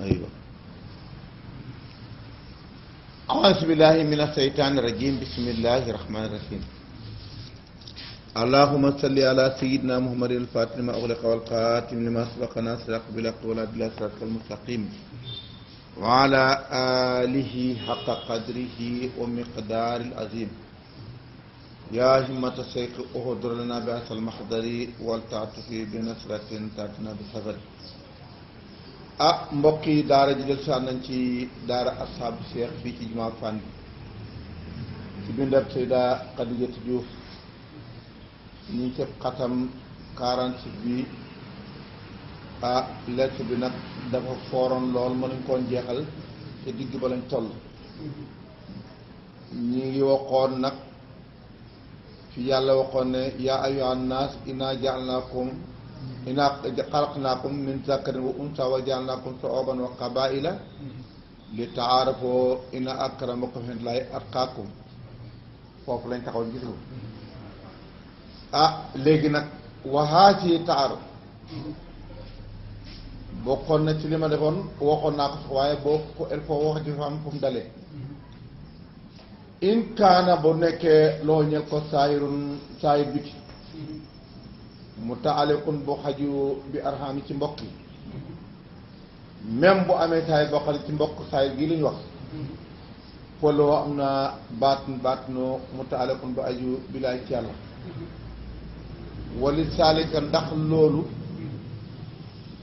aywa a'uuzu billahi mina shaytaani rajiim bismillahi rahmaani rahiim allahumma salli ala sayyidina muhammadin al-faatihi lima ughliqa wal khaatimi lima sabaqa naasiril haqqi bil haqqi wal haadi ilaa siraatikal mustaqiim wa ala aalihi haqqa qadrihi wa miqdaaril aziim yaa himmata shaykhi uhdur lanaa bi haazal mahdari wal ta'tufi bi nasratin ta'tinaa bi safar. Mbokk yi daara ji del saan nañ ci daara ashaabu Cheikh fii ci jumaa Fann ci bindab Seyda Xadijatu Juuf ñu ngi ci xatam 46 bi lettre bi nag dafa fooroon lool mënuñ koon jeexal te digg ba lañ toll. ñi ngi waxoon nag fi yàlla waxoon ne yaa ayyuhan naas innaa xalaqnaakum min zakarin wa unsaa wa ja'alnaakum shu'uuban wa qabaa'ila li ta'aarafu inna akramakum indallaahi atqaakum. foofu lañ taxaw gis léegi nag waxaa ci taaruf bokkoon na ci li ma defoon waxoon naa ko sax waaye boo ko il faut wax ci fa am fu mu dalee. in kaana bu nekkee loo ñel ko saayir biti muta'alliqun bu xaju bi arhami ci mbokk yi même bu amee saayir boo xam ne ci mbokk saayir gii lañu wax poloo am na baatnoo muta'alliqun bu aju bilaay ci yàlla wali saalika ndax loolu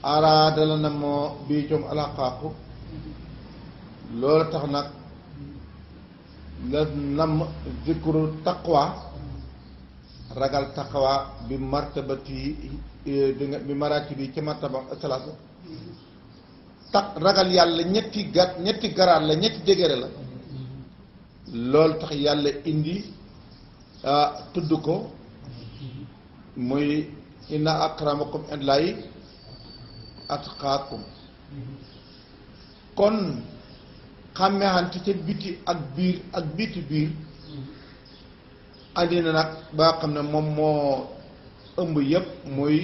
araada la na moo bii coom alaqaaku loolu tax nag la nam zikru taqwa ragal taqwa bi martabati bi marati bi ci martaba salaasa ragal yàlla ñetti garaat la ñetti dégére la loolu tax yàlla indi tudd ko muy inna akramakum indallaahi atqaakum. kon xàmmeexante ca biti ak biir andi na nag ba xam ne moom moo ëmb yépp muy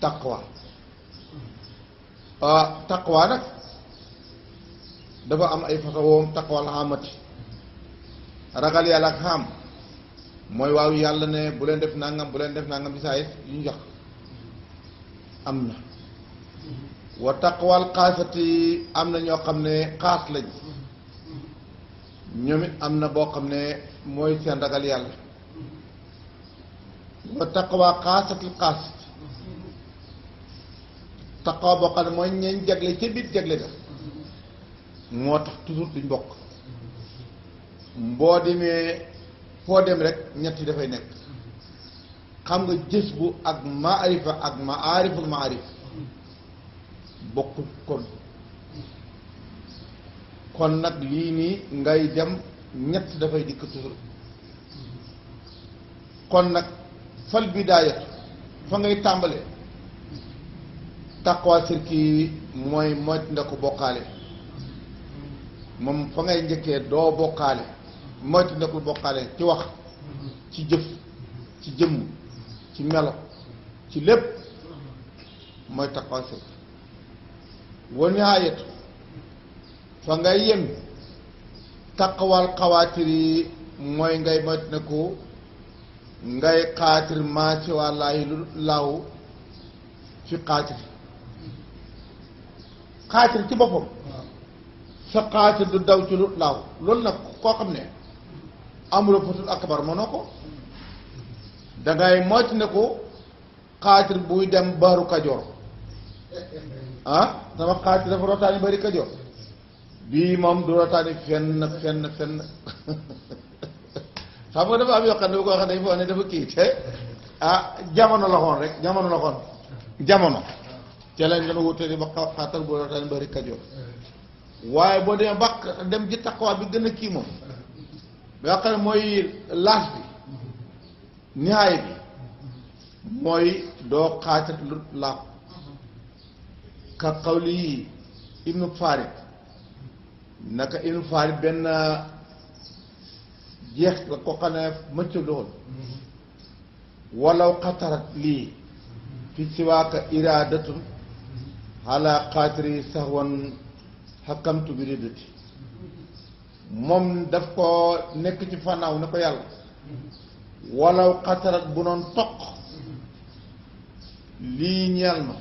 taqwa. Taqwa nag dafa am ay façon woom taqwa la xamati ragal yàlla ak xam mooy waaw yàlla ne bu leen def nangam ci saa yu ñu jox am na. wa taqwal xaasati am na ñoo xam ne xaas lañ ñoom it am na boo xam ne mooy seen ragal yàlla. wa taqwa xaasatil xaas taqwa boo xam ne mooy ñeñ jagle ca biir jagle ga moo tax toujours duñ bokk. boo demee foo dem rek ñett yi dafay nekk xam nga jës bu ak maarifa ak maariful maarif bokkul kon nag lii nii ngay dem ñett dafay dikk toujours. kon nag fal bidaayatu fa ngay tàmbalee taqwa sirki mooy nda ko bokkaale moom fa ngay njëkkee doo bokkaale moytu ndekul bokkaale ci wax ci jëf ci jëmm ci melo ci lépp mooy taqwa sirk. wa nihaayatu fa ngay yem taqwal xawaatir yi mooy ngay moytu ne ko ngay xaatir maa ci wàllaahi lu laaw fi xaatir ci boppam sa xaatir du daw ci lu laaw loolu nag koo xam ne amula fatul akbar mënoo ko dangay moytu ne ko xaatir buy dem baaru kajoor sama xaatir dafa rotaani bari kajoor bii moom du rotaani fenn xam nga dafa am yoo xam ne bu ko waxee dañ foo ne dafa kii te jamono la xoon rek jamono te lañ dana wutee ba xaatar bu rotaani bari kajoor waaye boo demee ba dem ci taqwa bi gën a kii moom ba xam ne mooy laas bi nihaay bi mooy doo xaatir lu laaw ka xawli ibnu Farid naka ibnu Farid benn jeex la ko xam ne mëcc doon walaw xatarat lii fi siwaaka iraadatun ala xaatiri sahwan xakamtu bi riddati moom daf ko nekk ci fanaaw ne ko yàlla walaw xatarat bu noon toq lii ñeel ma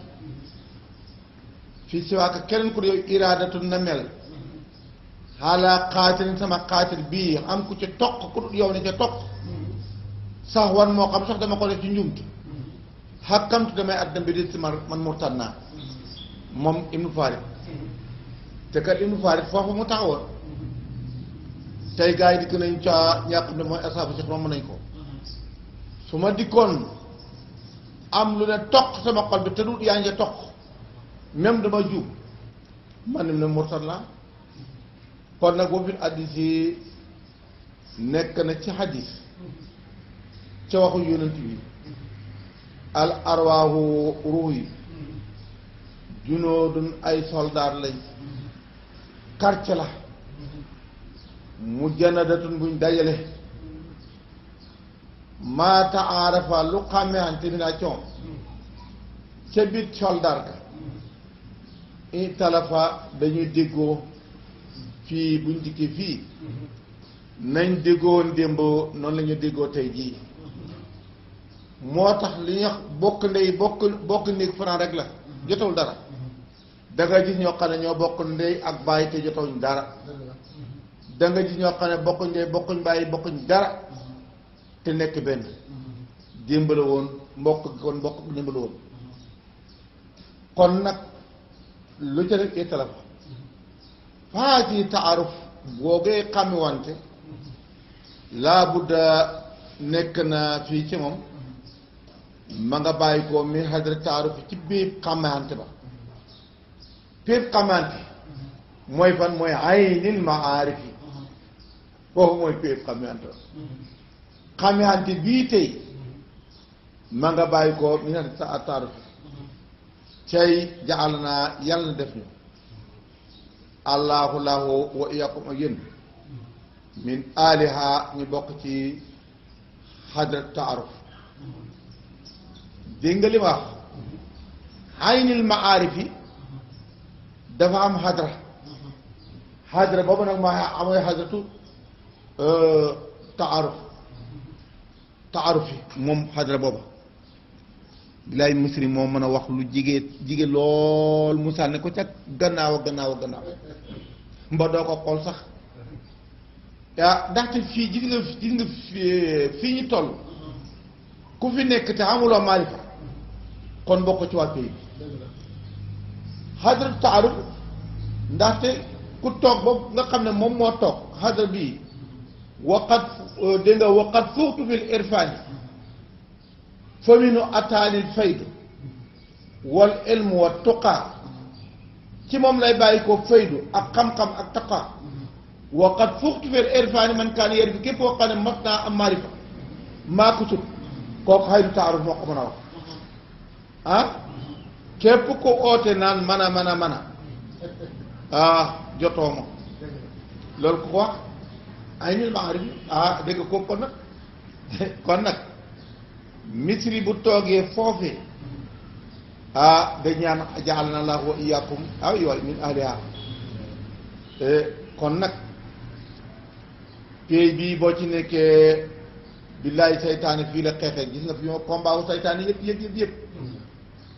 fii si waaka keneen ku yow iraadatu na mel xaalaa xaatirin sama xaatir bii am ku ca toq ku dul yow ne ca toq sax wan moo xam sax dama ko def ci njumtu xakkamtu damay addam bi di si man murtad naa moom Ibnu Farid te kat Ibnu Farid foofu mu taxawoon tey gars yi dikk nañ ca ñàkk ne mooy asaabu si romb nañ ko su ma dikkoon am lu ne toq sama xol bi te du yaa ngi toq même dama juub man ne murtad laa kon nag boobu it hadiis yi nekk na ci hadiis ca waxu yonent bi al arwaahu ruux yi junoodun ay soldaar lañ karce la mujanadatun buñ dajale maa taarafa lu xàmmeante mi naa coom ca biir soldaar ga i talafa dañuy déggoo fii buñ dikkee fii nañ déggoon démb noonu la ñu déggoo tey jii moo tax li ñuy wax bokk ndey bokk néeg fanaan rek la jotawul dara da nga gis ñoo xam ne ñoo bokk ndey ak bàyyi te jotawuñ dara da nga gis ñoo xam ne bokkuñ ndey bokkuñ bàyyi bokkuñ dara te nekk benn démb la woon mbokk démb la woon kon nag lu ca rek ay téléphone faa ci taaruf boogee xàmmiwante laa budda nekk na fii ci moom ma nga bàyyi ko mi xadra taaruf ci biir xàmmante ba biir xàmmante mooy fan mooy aynil maarif yi foofu mooy biir xàmmante ba xàmmante bii tey ma nga bàyyi ko mi xadra taaruf cay jaal naa yàlla na def ñu allahu lahu wa iyakum ak yéen min aliha ñu bokk ci xadra taaruf dégg nga li ma wax aynil maarif yi dafa am xadra boobu nag maa amooy xadratu taaruf yi moom xadra booba bilaay muslim moo mën a wax lu jige lool mu sànni ko ca gannaaw mba doo ko xool sax ndaxte fii gis nga fii ñu toll ku fi nekk te amuloo maarifa kon bokk ci waa pays bi xadra taaruf ndaxte ku toog boobu nga xam ne moom moo toog xadra bii waqat dégg nga waqat fuutu bil irfaani faminu ataanil faydu wal ilmu wa tuqaa ci moom lay bàyyi ko faydu ak xam-xam ak tuqaa waqat fuutu bil irfaani man kaan yar bi képp koo xam ne mas naa am maarifa maa ko sut kooku xaydu taaruf moo ko mën a wax képp ko oote naan man a jotoo ma loolu ko wax ay nil maarif dégg ko kon nag misri bu toogee foofee da ñaan jaal na la wa iyaakum yooyu min ahliha kon nag pay bii boo ci nekkee billaay saytaane fii la xeexee gis nga fi ma combat wu saytaane yëpp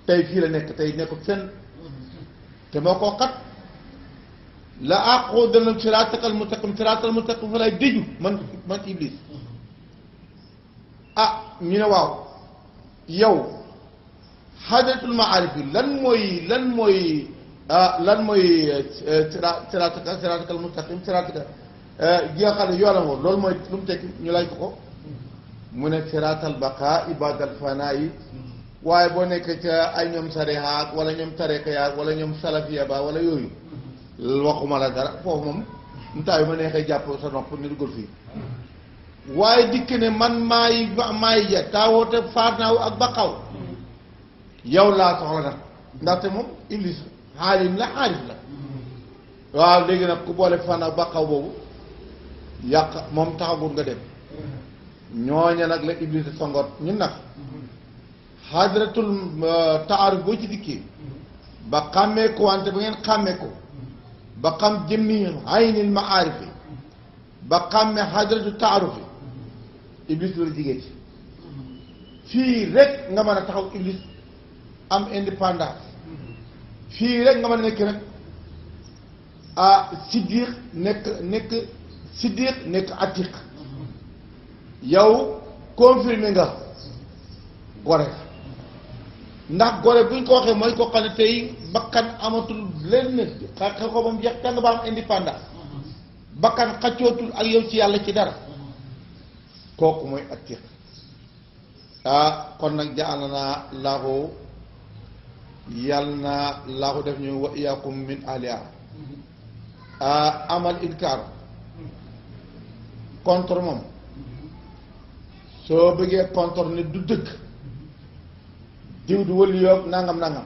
tey fii la nekk tey nekkul fenn te moo koo xat la aqudanna siraatal mustaqim fa lay déju man iblis ñu ne waaw yow xadratul maarif yi lan mooy siraatal mustaqim siraatal gi nga xam ne yoolam woon loolu mooy lu mu tekki ñu laaj ko mu ne siraatal baqa ibadal fanaa yi waaye boo nekk ca ay ñoom sariha wala ñoom tariqa yaag wala ñoom salafiya ba wala yooyu waxuma la dara foofu moom mu taay ma neexee jàpp sa nopp ni dugal fii waaye dikk ne man maay ja taawoote faar naaw ak baqaw yow laa soxla nag ndaxte moom iblis xaalim la xaalif la waaw léegi nag ku boole fan ak baqaw boobu yàq moom taxagul nga dem ñooña nag la iblis songoot ñun nag xadratul taaruf boo ci dikkee ba xàmmee ko wante ba ngeen xàmmee ko ba xam jëmmi aynil maarifi ba xàmmee xadratu taarufi iblis loolu jigéen ci fii rek nga mën a taxaw iblis am indépendance fii rek nga mën a nekk rek siddiq nekk siddiq nekk atiq yow confirmé nga gore ndax gore buñ ko waxee mooy ko xam ne tey bakkan amatul lenn xeex ko ba mu jeex tàng ba am indépendance bakkan xaccootul ak yow ci yàlla ci dara kooku mooy atiq kon nag jaal naa laahu yàlla na laahu def ñu wa iyaakum min ahliha amal inkaar contre moom soo bëggee contre ne du dëgg diw du wëli yoog nangam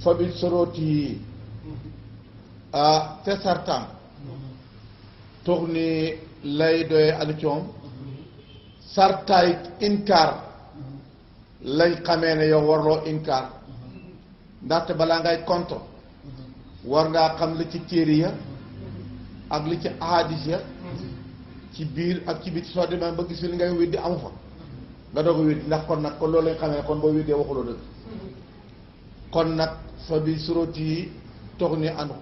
fa bi sorooti yi te sartam tox ni lay doye anu coom sartaay inkaar lañ xamee ne yow warloo inkaar ndaxte balaa ngay contre war ngaa xam li ci téere ya ak li ci ahadis ya ci biir ak ci biti soo demee ba gis fi li ngay weddi amu fa nga doog a weddi ndax kon nag kon loolu lañ xamee kon boo weddee waxuloo dëgg kon nag fa bi suróoti yi tox ni anu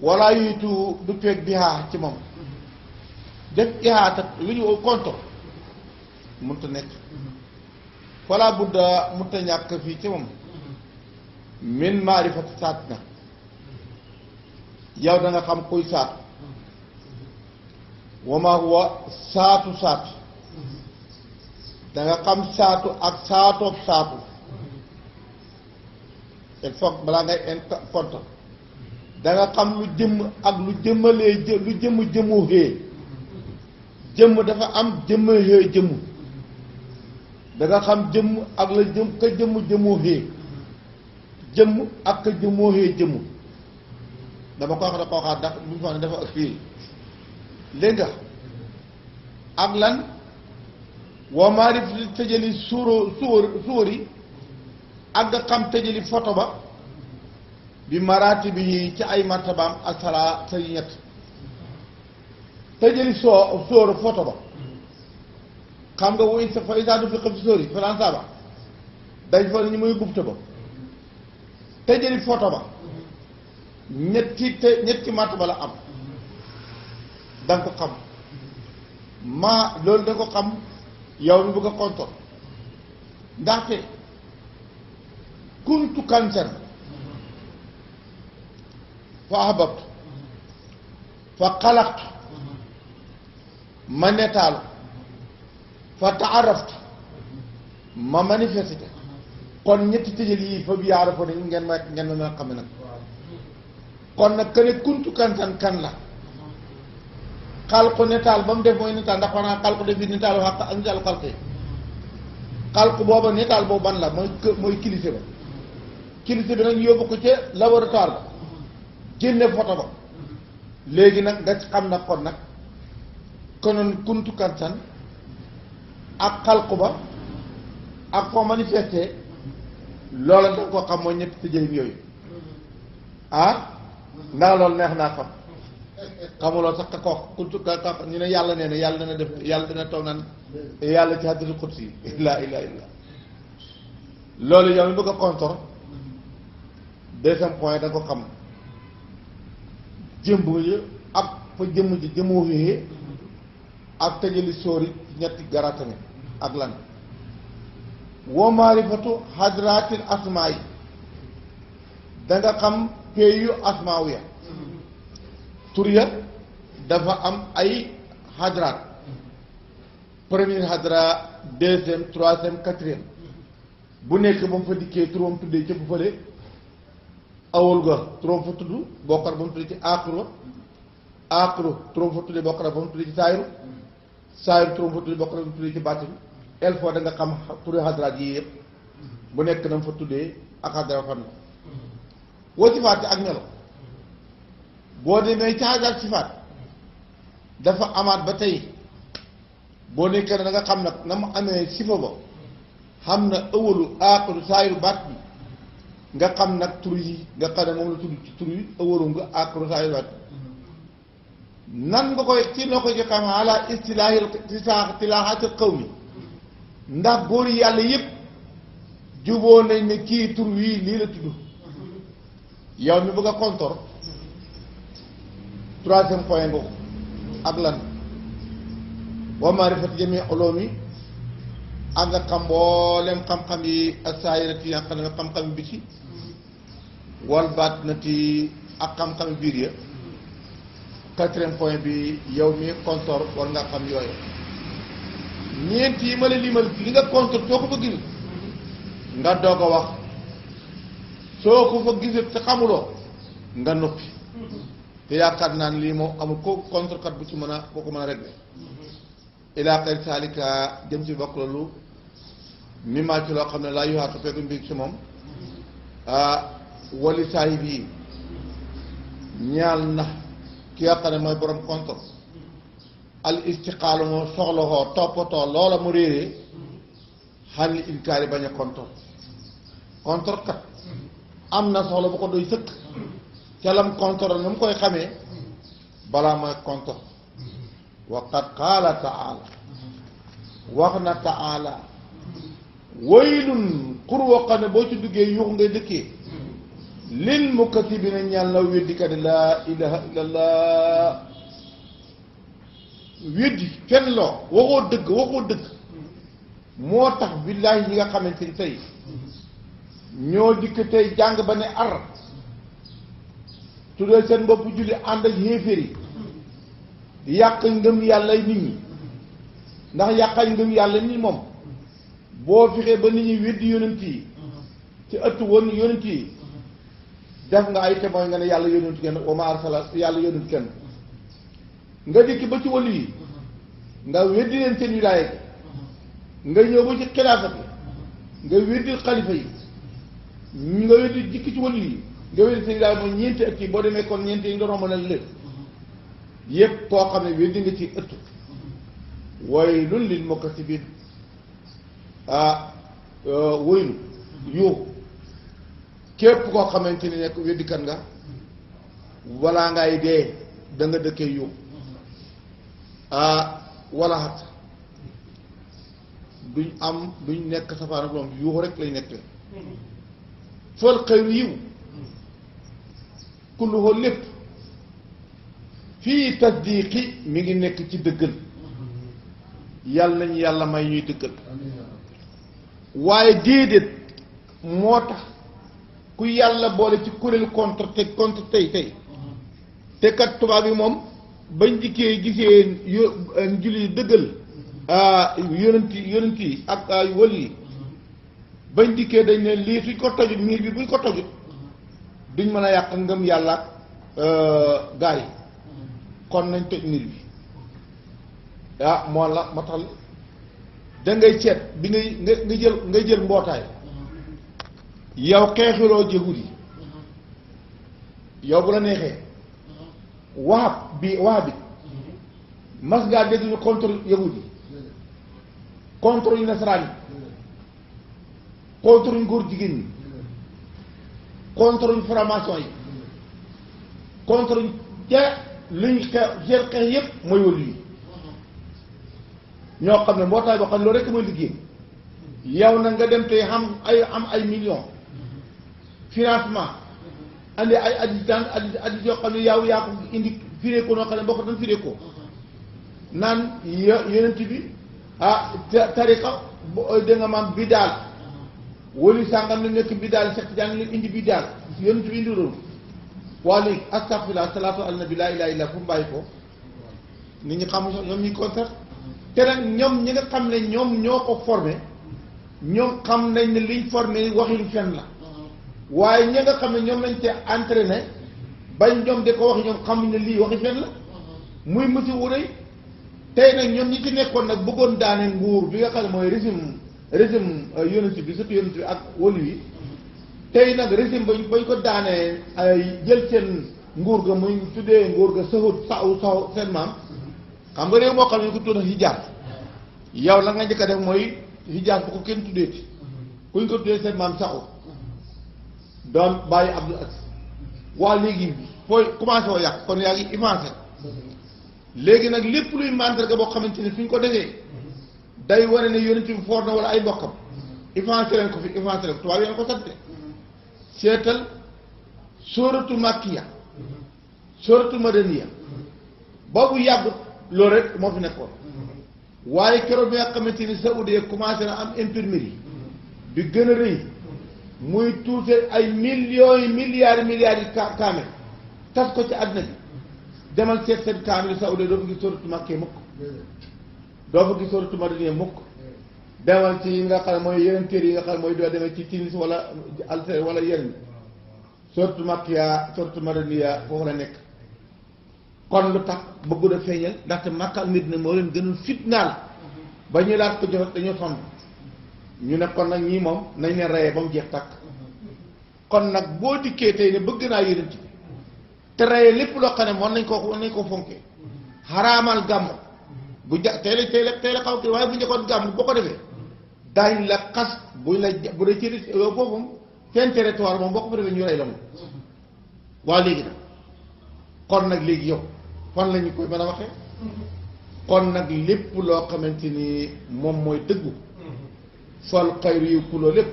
walla yiitu du peeg bi haa ci moom def ihaat ak lu ñu contre mënta nekk walla budda mënta ñàkk fii ci moom min maarifati saat na yow da nga xam kuy saatu wama huwa saatu da nga xam saatu ak saatoob saatu il faut balaa ngay contre da nga xam lu jëmm ak lu jëmmalee lu jëmmu xée jëmm dafa am jëmm xée jëmm da nga xam jëmm ak la jëmmu xée jëmm ak ka jëmmoo xée jëmm dama ko wax da koo xaar ndax bu ñu fa ne dafa fii léegi nga ak lan wa maarif li tëjali suwari ak nga xam tëjali photo ba bi maraati bi ci ay martabaam asala sa ñett tëjali sóoru photo ba xam nga wuy sa fa isaadu fi xëf si sóori faransa ba dañ fa ñu muy gubta ba tëjali photo ba ñetti martaba la am danga ko xam loolu da ko xam yow mi bëgg a kontor ndaxte kuntu kansan fa ahbabtu fa xalaqtu ma netaalu fa taaraftu ma manifesté kon ñetti tëjal yii fa bi yaara fa ne ngeen ma xam ne nag kon nag que ne kuntu kansan kan la xalqu netaal ba mu def mooy netaal ndax xanaa xalqu def bi netaalu xaq ak netaalu xalqe xalqu booba netaal boobu ban la mooy kilise ba kilise bi nag yóbbu ko ca laboratoire ba génne photo ba léegi nag nga xam nag kon nag konoon kuntu kansan ak xalqu ba ak foo manifesté loola da nga ko xam mooy ñetti tëjëlim yooyu ndax loolu neex naa xam xamuloo sax ka kuntu ka ñu ne yàlla nee na yàlla dana def yàlla dana toog naan yàlla ci hadiisul qudsi laa ilaaha illa loolu yow mi bëgg a kontor deuxième point da nga ko xam jëmb yi ak fa jëmm ji jëmoo xëyee ak tëjali sóori ñetti garatane ak lan wa maarifatu hadratil asmaa yi da nga xam peeyu asmaaw ya tur ya dafa am ay hadrat première hadra deuxième troisième quatrième bu nekk ba mu fa dikkee turam tuddee ca bu fële awul ga turam fa tudd bokkar ba mu tuddee ci aaxiru turam fa tuddee bokkar ba mu tuddee ci saayiru turam fa tuddee bokkar ba mu tuddee ci baatin el fois da nga xam turi hadrat yii yëpp bu nekk na mu fa tuddee ak hadra fan la woo sifaat ak melo boo demee ci hadrat sifaat dafa amaat ba tey boo nekkee ne da nga xam nag na mu amee sifa ba xam na ëwalu aaxiru saayiru baat bi nga xam nag tur yi nga xam ne moom la tudd ci tur yi ëwalu nga aaxiru saayiru baat bi nan nga koy ci noo ko ci xam ala istilaahil tilaaxaatil qawmi ndax góor yàlla yépp juboo nañ ne kii tur wii lii la tudd yow mi bëgg a kontor troisième point boobu ak lan wa maarifati jamii ulumi ak nga xam mboolem xam-xam yi as-saayirati yi xam ne xam-xam bi ci wal baatinati ak xam-xam biir ya quatrième point bi yow mi kontor war nga xam yooyu ñeent yi ma la limal li nga kontor soo ko fa gis nga doog a wax soo ko fa gisee te xamuloo nga noppi te yaakaar naa ne lii moom amul ko contrekat bu ci mën a boo ko mën a régler ilaa xayri saalika jëm ci bokk loolu mi maa ci loo xam ne laa yuhaatu fekk mbir ci moom wali saahib yi ñaal na ki nga xam ne mooy borom contre al istiqaalu moo soxlawoo toppatoo loola mu réeree xan li inkaari bañ a contre kat am na soxla bu ko doy sëkk ca lam contre na mu koy xamee balaa mooy contre wa qad qaala taala wax na taala waylun xur woo xam ne boo ci duggee yuux ngay dëkkee lil mukaththibina ñaan la weddikat laa ilaha illallah weddi fenn loo waxoo dëgg moo tax billaahi ñi nga xamante ni tey ñoo dikk tey jàng ba ne ar tuddee seen bopp julli ànd ak yéeféer yi yàq ngëm yàlla nit ñi ndax yàqal ngëm yàlla nit moom boo fexee ba nit ñi weddi yonent yi ci ëtt woon yonent yi def nga ay témoin nga ne yàlla yonent kenn wa ma arsala yàlla yonent kenn nga dikk ba ci wàllu yi nga weddi leen seen wilaaya nga ñëw ba ci xilaafa bi nga weddi xalifa yi nga weddi jikki ci wàllu yi nga weddi seen wilaaya mooy ñeenti ëtt yi boo demee kon ñeenti yi nga romb na lépp yépp koo xam ne weddi nga ci ëtt waylun lil mukaththibin waylu yuuxu képp koo xamante ni nekk weddikat nga walla ngay dee da nga dëkkee yuuxu walla xat duñ nekk safaan ak moom yuuxu rek lañ nekkee fal xayru yiw kulluhu lépp fii tasdiqi mi ngi nekk ci dëggal yàlla nañu yàlla may ñuy dëggal waaye déedéet moo tax ku yàlla boole ci kuréel contre tey te kat tubaab yi moom bañ dikkee gisee julli dëggal yonent yi ak wël yi bañ dikkee dañ ne lii suñ ko tojut miir bi buñ ko tojut duñ mën a yàq ngëm yàlla gaa yi kon nañ toj miir bi moo la moo tax da ngay seet bi nga jël mbootaay yow xeexuloo yahud yi yow bu la neexee wahab bi mas ngaa dégg ñu contre yahud yi contre ñu nasaraan yi contre ñu góor jigéen ñi contre ñu formation yi contre ñu ca luñ xeex seen xeex yépp mooy wàllu yi ñoo xam ne mbootaay boo xam ne loolu rekk mooy liggéey yow na nga dem tey am ay millions financement andi ay addis yoo xam ne yow yaa ko indi firee ko noo xam ne boo ko doon firee ko naan yonent bi tariqa da nga maam bi daal wóolu sàngam la nekk bi daal sax jàng leen indi bi daal yonent bi indi loolu waa léegi astaghfirullah salaatu ala nabi laa ilaaha illa fu mu bàyyi ko nit ñi xamu sax ñoom ñuy concert te nag ñoom ñi nga xam ne ñoom ñoo ko formé ñoom xam nañ ne liñ formé waxin fen la waaye ñi nga xam ne ñoom lañ te entraîné bañ ñoom de ko wax ñoom xamuñ ne lii waxi fen la muy musi wu rëy tey nag ñoom ñi ci nekkoon nag bëggoon daane nguur bi nga xam ne mooy régime yonent bi surtout yonent bi ak wàllu yi tey nag régime bañ ko daanee jël seen nguur ga muy tuddee nguur ga saw seen maam xam nga réew moo xam ne ñu ko tudd hijaab yow la nga njëkk a def mooy hijaab bu ko kenn tuddeeti fu ñu ko tuddee seen maam saxu doom bàyyi Abdul Aziz waa léegi fooy commencé woo yàq kon yaa ngi avancé léegi nag lépp luy mandarga boo xamante ni suñ ko defee day wane ne yonent bi foor na wala ay mbokkam avancé leen ko fi avancé leen ko tubaab yéen ko sante seetal sóoratu makkiya sóoratu madaniya boobu yàggut loolu rek moo fi nekkoon waaye keroog bi nga xamante ni saoudien commencé na am imprimerie bi gën a rëy muy tuute ay millions yi milliards yi kaamil tas ko ci àddina bi demal seet seen kaamil saoudien doo fa gis sóoratu makkiya mukk doo fa gis sóoratu madaniya mukk demal ci yi nga xam ne mooy yeneen téere yi nga xam ne mooy doo demee ci Tunis wala Algérie wala yeneen sóoratu makkiya sóoratu madaniya foofu la nekk kon lu tax bëggu da feeñal ndaxte Makka ak Medina moo leen gënul fitnaal ba ñu laat ko jox dañoo sonn ñu ne kon nag ñii moom nañ leen reyee ba mu jeex tàkk kon nag boo dikkee tey ne bëgg naa yonent bi te reyee lépp loo xam ne mën nañ koo fonkee xaraamal gàmm bu ja tey la xaw ki waaye bu njëkkoon gàmm boo ko defee daañ la xas buñ la bu dee ci yow boppam seen territoire moom boo ko fa defee ñu rey la moom waaw léegi nag kon nag léegi yow fan la ñu koy mën a waxee kon nag lépp loo xamante ni moom mooy dëggu fal xayru yu kuloo lépp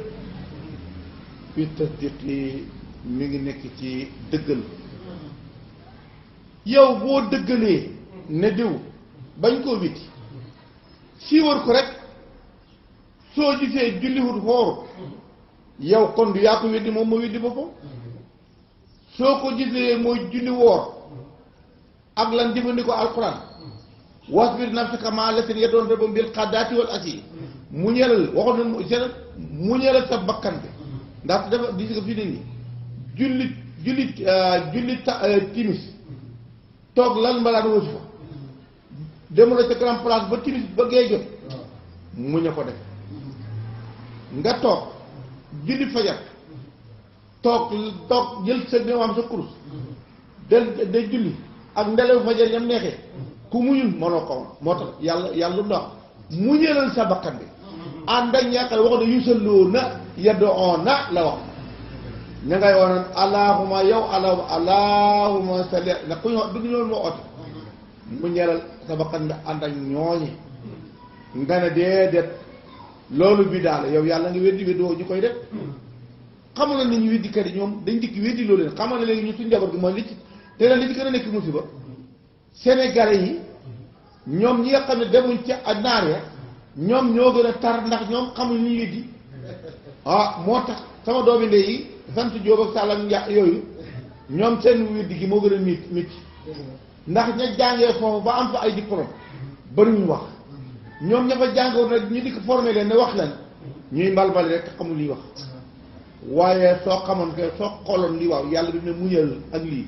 fi tasdiqi mi ngi nekk ci dëggal yow boo dëggalee ne diw bañ koo witti siiwar ko rek soo gisee julliwut xooru yow kon du yaa ko weddi moom moo weddi boppam soo ko gisee mooy julli woor ak lan jëfandikoo alquran wasbir nafsaka maa llaziina yad'uuna bil ghadaati wal ashiyyi muñalal waxoon na muñalal sa bakkan bi ndax dafa gis nga fii nii jullit timis toog lan mbalaan wësi fa dem la ca grand place ba timis ba gee jot muñ a ko def nga toog julli fajar toog jël sa néewam sa kurus de julli ak ndelew fajar yam neexee ku muñul mënoo ko woon moo tax yàlla lu ndox muñalal sa bakkan bi ànd ak ñàkkale waxoon ne yusalluuna yad'uuna la wax ña ngay woon allahuma yow allahuma salli ndax ku ñu wax dugg ñoonu moo oto muñalal sa bakkan bi ànd ak ñooñi nga ne déedéet loolu bi daal yow yàlla nga weddi woo ñu koy def xamal na nit ñi weddikat yi ñoom dañ dikk weddi loolu leen xamal na léegi ñu suñ njaboot gi mooy li ci te nag li ci gën a nekk musiba sénégalais yi ñoom ñi nga xam ne demuñ ca naar ya ñoom ñoo gën a tar ndax ñoom xamuñ ñu weddi moo tax sama doomi ndey yi sant Jóob ak Sall ak Nja yooyu ñoom seen weddi gi moo gën a mit ndax ña jàngee foofu ba am fa ay diplôme bariwuñ wax ñoom ña fa jàngoon nag ñu dikk formé leen ne wax leen ñuy mbalbali rek te xamul liy wax waaye soo xamoon que soo xooloon lii waaw yàlla bi ne muñal ak lii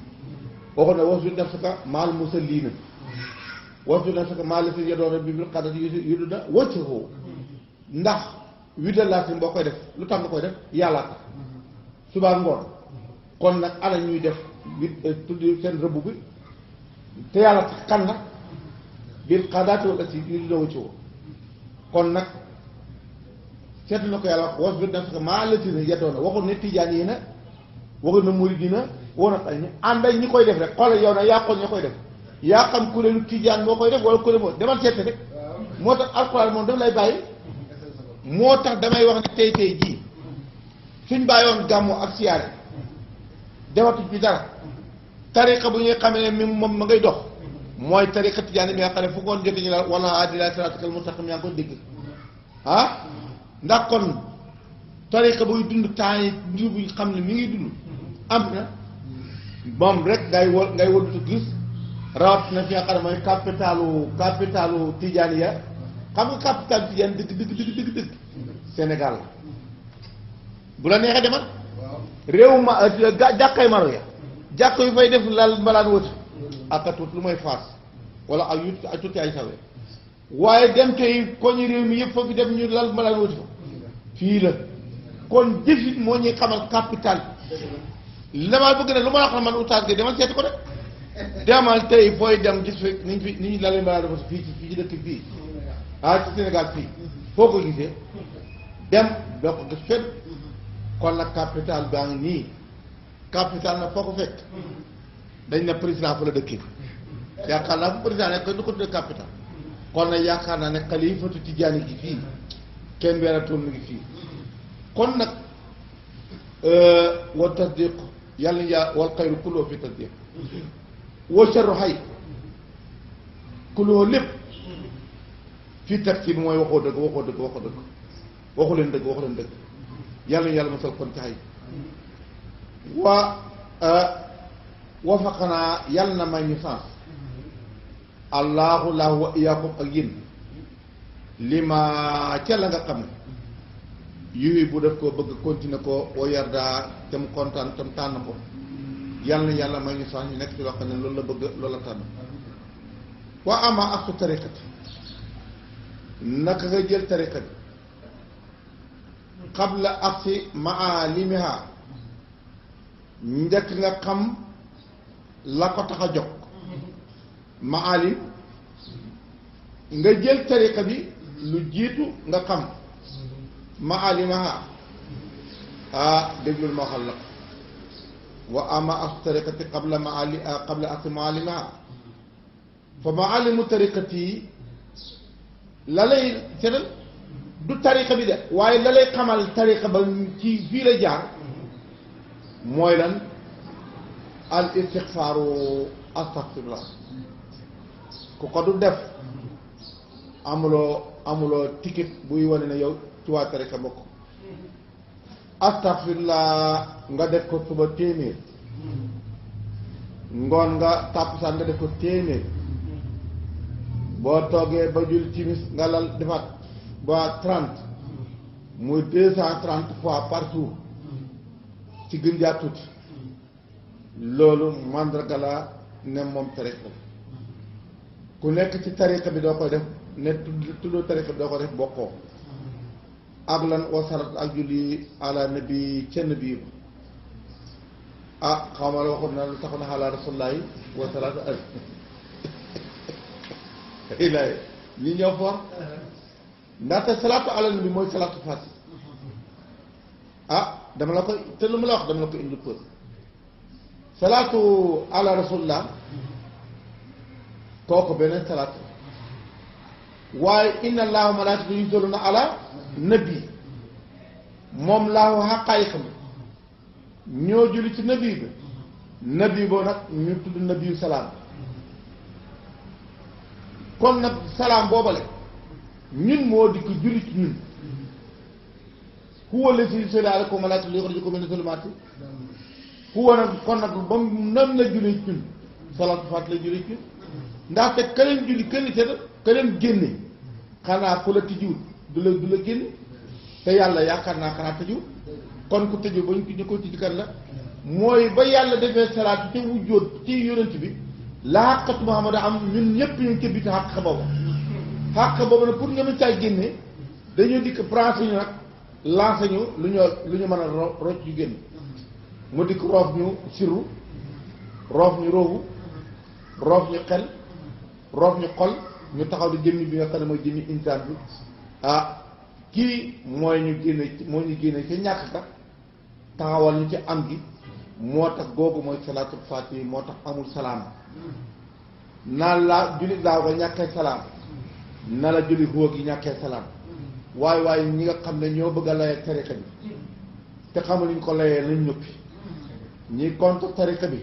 waxoon na wasbir nafsaka ma'al musalliina wasbir nafsaka ma'al laziina yad'uuna bil ghadaati yuriiduuna wajhahu ndax widalaati boo koy def lu tax nga koy def yàlla tax subaa ngoon kon nag ana ñuy def tudd seen rëbb bi te yàlla tax kan la bil ghadaati wal ashiyyi yuriiduuna wajhahu kon nag seetlu na ko yàlla wax wasbir nafsaka ma'al laziina yad'uuna waxul ne tijaan yi na waxul na murid yi na woon ak ay ñi ànd ak ñi koy def rek xoolal yow nag yaa xool ñi koy def yaa xam kuréelu tijaan moo koy def wala kuréel moo demal seet rek moo tax alxuraan moom daf lay bàyyi moo tax damay wax ne tey jii suñ bàyyoon gàmmu ak siyaare defatuñ ci dara tariqa bu ñuy xamee ne moom ma ngay dox mooy tariqa tijaan bi nga xam ne fu ngoon jot ñu la wala haadi ilaa siraatikal mustaqiim yaa ngi koy dégg ndax kon tariqa buy dund temps yi ndiw buñ xam ne mi ngi dund am na moom rek ngay wëlbatu gis rawat na fi nga xam ne mooy capitalu Tijaaniya xam nga capital Tijaan dëgg Sénégal la bu la neexee demal réew ma jàkkay maro ya jàkk yu fay def lal mbalaan wëtu ak a tuut lu mooy faas wala ak tuuti ay sawee waaye dem tey koñi réew mi yëpp foofu dem ñu lal mbalaan wëtu fa fii la kon jëfit moo ñuy xamal capital damaa bëgg ne lu ma la xam man oustaz gi demal seeti ko de demal tey fooy dem gis fi ni ñu lalee mbalaan wëtu fii ci dëkk fii ci Sénégal fii foo ko gisee dem doo ko gis fenn kon nag capital baa ngi nii capital nag foo ko fekk dañ ne président fa la dëkkee yaakaar naa fu président nekk du ko tuddee capital kon nag yaakaar naa ne xalifatu Tijaani gi fii kenn weeratul mu ngi fii kon nag wa tasdiq yàlla yaa wal xayru kulluhu fi tasdiq wa sharru xay kulluhu lépp fii takzib mooy waxoo dëgg waxu leen dëgg yàlla mosal kon ci xay wafaqanaa yàlla na may ñu sens allahu lahu wa iyaakum ak yéen lima ca la nga xam ne yuy bu def ko bëgg continuer ko wa yarda te mu kontaan te mu tànn ko yàlla may ñu sens ñu nekk ci loo xam ne loolu la bëgg loolu la tànn wa ama ak su tariqati naka nga jël tariqa bi qabla ak si maalimiha njëkk nga xam la ko tax a jóg maalim nga jël tariqa bi lu jiitu nga xam maalimaha déglul ma waxal la wa ama as tariqati qabla as maalimaha fa maalimu tariqati la lay seetal du tariqa bi de waaye la lay xamal tariqa ba ci fii la jaar mooy lan al istixfaaru astaxfirullah ku ko du def amuloo ticket buy wane ne yow ci waa tariqa bokk astaxfirullah nga def ko suba téeméer ngoon nga tàppusaan nga def ko téeméer boo toogee ba jul timis nga lal defaat ba 30 muy 230 fois par jour ci gën jaa tuuti loolu mandarga la ne moom tariqa bi ku nekk ci tariqa bi doo koy def ne tuddoo tariqa bi doo ko def bokkoo ak lan wasalat ak julli ala nabi ca nabi ba xaw ma la waxoon na lu taxoon na ala rasulullahi wasalaatu al ilaay ñi ñëw for ndaxte salaatu ala nabi mooy salaatu fati dama la koy te lu mu la wax dama la ko indi për salaatu ala rasulillah kooku beneen salaatu waaye inna allahu malaikatu yusalluna ala nabi moom laahu xaqaayiqam ñoo julli ci nabi bi nabi boo nag ñu tudd nabiyu salaam kon nag salaam boobale ñun moo di ko julli ci ñun huwa allazi yusalli alaykum wa malaikatu liyukhrijakum mina zulumaati huwa nag kon nag ba mu nam la julli ci ñun salaatu faat la julli ci ñun ndaxte ka leen julli kenn ka leen génne xanaa ku la tëjuwut du la génne te yàlla yaakaar naa xanaa tëjuwut kon ku tëju ba ñu ko tëju kan la mooy ba yàlla defee salaatu te wujjóot ci yonent bi la xàqatu Muhammad am ñun ñëpp ñu ngi ci biir xàq boobu nag pour nga mën caa génne dañoo dikk branché ñu nag lancé ñu lu ñu mën a rocc yu génn mu dikk roof ñu siru roof ñu roobu roof ñu xel roof ñu xol ñu taxaw di jëmmi bi nga xam ne mooy jëmmi insaan bi kii mooy ñu génne ci ñàkk ka taxawal ñu ci am gi moo tax googu mooy salaatul faatihi moo tax amul salaam naan laa jullit laaw nga ñàkkee salaam na la julli huwa gi ñàkkee salaam waaye ñi nga xam ne ñoo bëgg a layee tariqa bi te xamul ñu ko layee nañ ñëppi ñi contre tariqa bi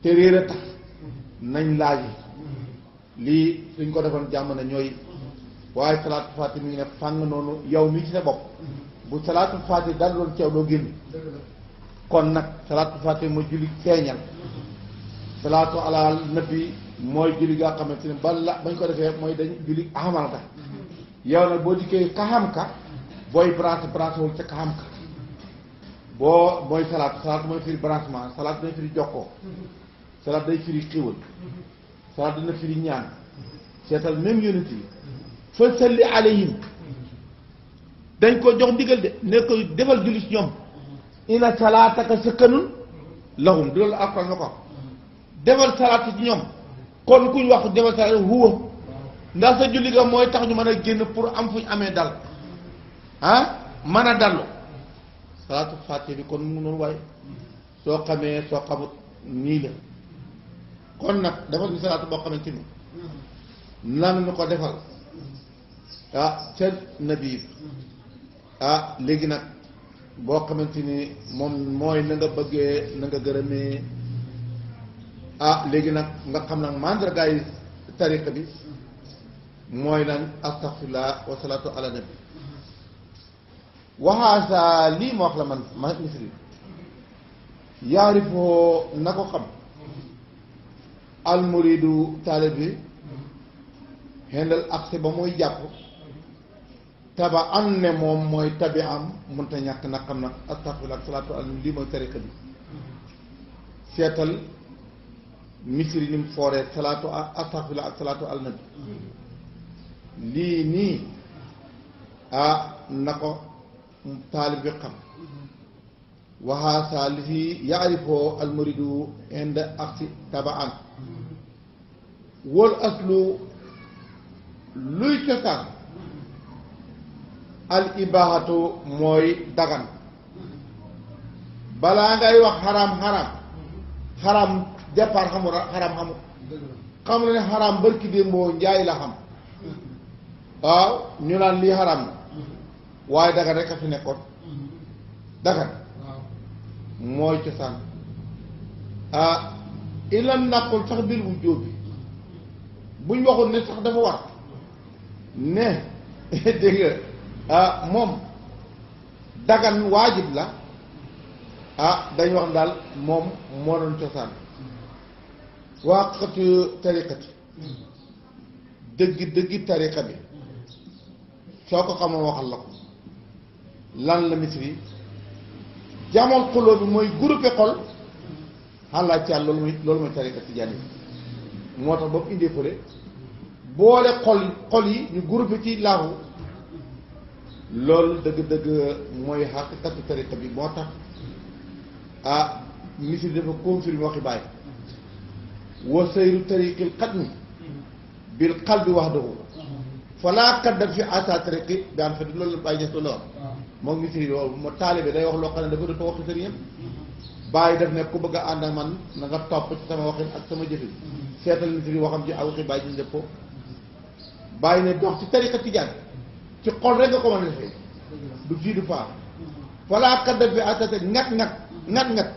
te réer a tax nañ laaj lii suñ ko defoon jàmm na ñooy waaye salaatu faati mi ngi ne fàng noonu yow mi ci sa bopp bu salaatu faati dal doon ceew doo génn kon nag salaatu faati mooy julli feeñal salaatu ala nabi mooy julli nga xamante ne bala bañ ko defee mooy dañ julli xamal ka yow nag boo dikkee ka xam ka booy branché wul ca ka xam ka boo mooy salaatu mooy firi branchement salaatu day firi jokkoo salaatu day firi xiiwal salaatu dina firi ñaan seetal même yonent yi fa salli alayhim dañ ko jox ndigal de ne ko defal julli ci ñoom inna salaataka sakanun lahum du loolu alxuraan la ko defal salaat ci ñoom kon kuñ wax defal salaat huwa ndax sa julli ga mooy tax ñu mën a génn pour am fuñ amee dal mën a dallu salaatul faatiha bi kon mu noonu waaye soo xamee soo xamut nii la kon nag defal ñu salaatu boo xamante ni nan ñu ko defal ca nabi léegi nag boo xamante ni moom mooy na nga bëggee na nga gërëmee léegi nag nga xam nag mandargaay tariqa bi mooy lan astaghfirullah wa salaatu ala nabi waxaasa lii ma wax la man ma misri yaarifoo na ko xam almuridu taalib bi xendal accès ba muy jàpp taba am ne moom mooy tabi am mënta ñàkk na xam nag astaghfirullah ak salaatu ala nabi lii mooy tariqa bi seetal misri ni mu fooree salaatu astaghfirullah ak salaatu ala nabi lii nii na ko taalib bi xam waxaasaa li fi yaarifoo almuridu inda aksi tabaan wal aslu luy cosaan al ibaahatu mooy dagan balaa ngay wax xaram départ xamul xaram xam na ne xaram barki démboo njaay la xam waaw ñu naan lii xaram na waaye dagan rek a fi nekkoon dagan mooy cosaan ilam nàkkul sax bil wu jóobi buñ waxul ne sax dafa war ne dégg nga moom dagan waajib la dañ wax daal moom moo doon cosaan waaqatu tariqati dëggi tariqa bi soo ko xamoon waxal la ko lan la misri jamono xuloo bi mooy groupe xol xalaat ci loolu mooy tariqa tijaani moo tax ba mu indee fële boole xol yi ñu groupe ci laahu loolu dëgg-dëgg mooy xaqiqatu tariqa bi moo tax misri dafa confirmer waxi bàyyi wa sayru tariqil xatmi bil qalbi wahdahu falaa kadda fi asa tariqi daan fa loolu la bàyyi ñes loolu wax moom misiri loolu ma taalibe day wax loo xam ne dafa doon waxi sëriñam bàyyi def ne ku bëgg a ànd ak man na nga topp ci sama waxin ak sama jëfin seetal misiri waxam ci waxi bàyyi ñu def ko bàyyi ne dox ci tariqa tijaan ci xol rek nga ko mën a defee du fii du faa falaa kadda fi asa tariqi ngat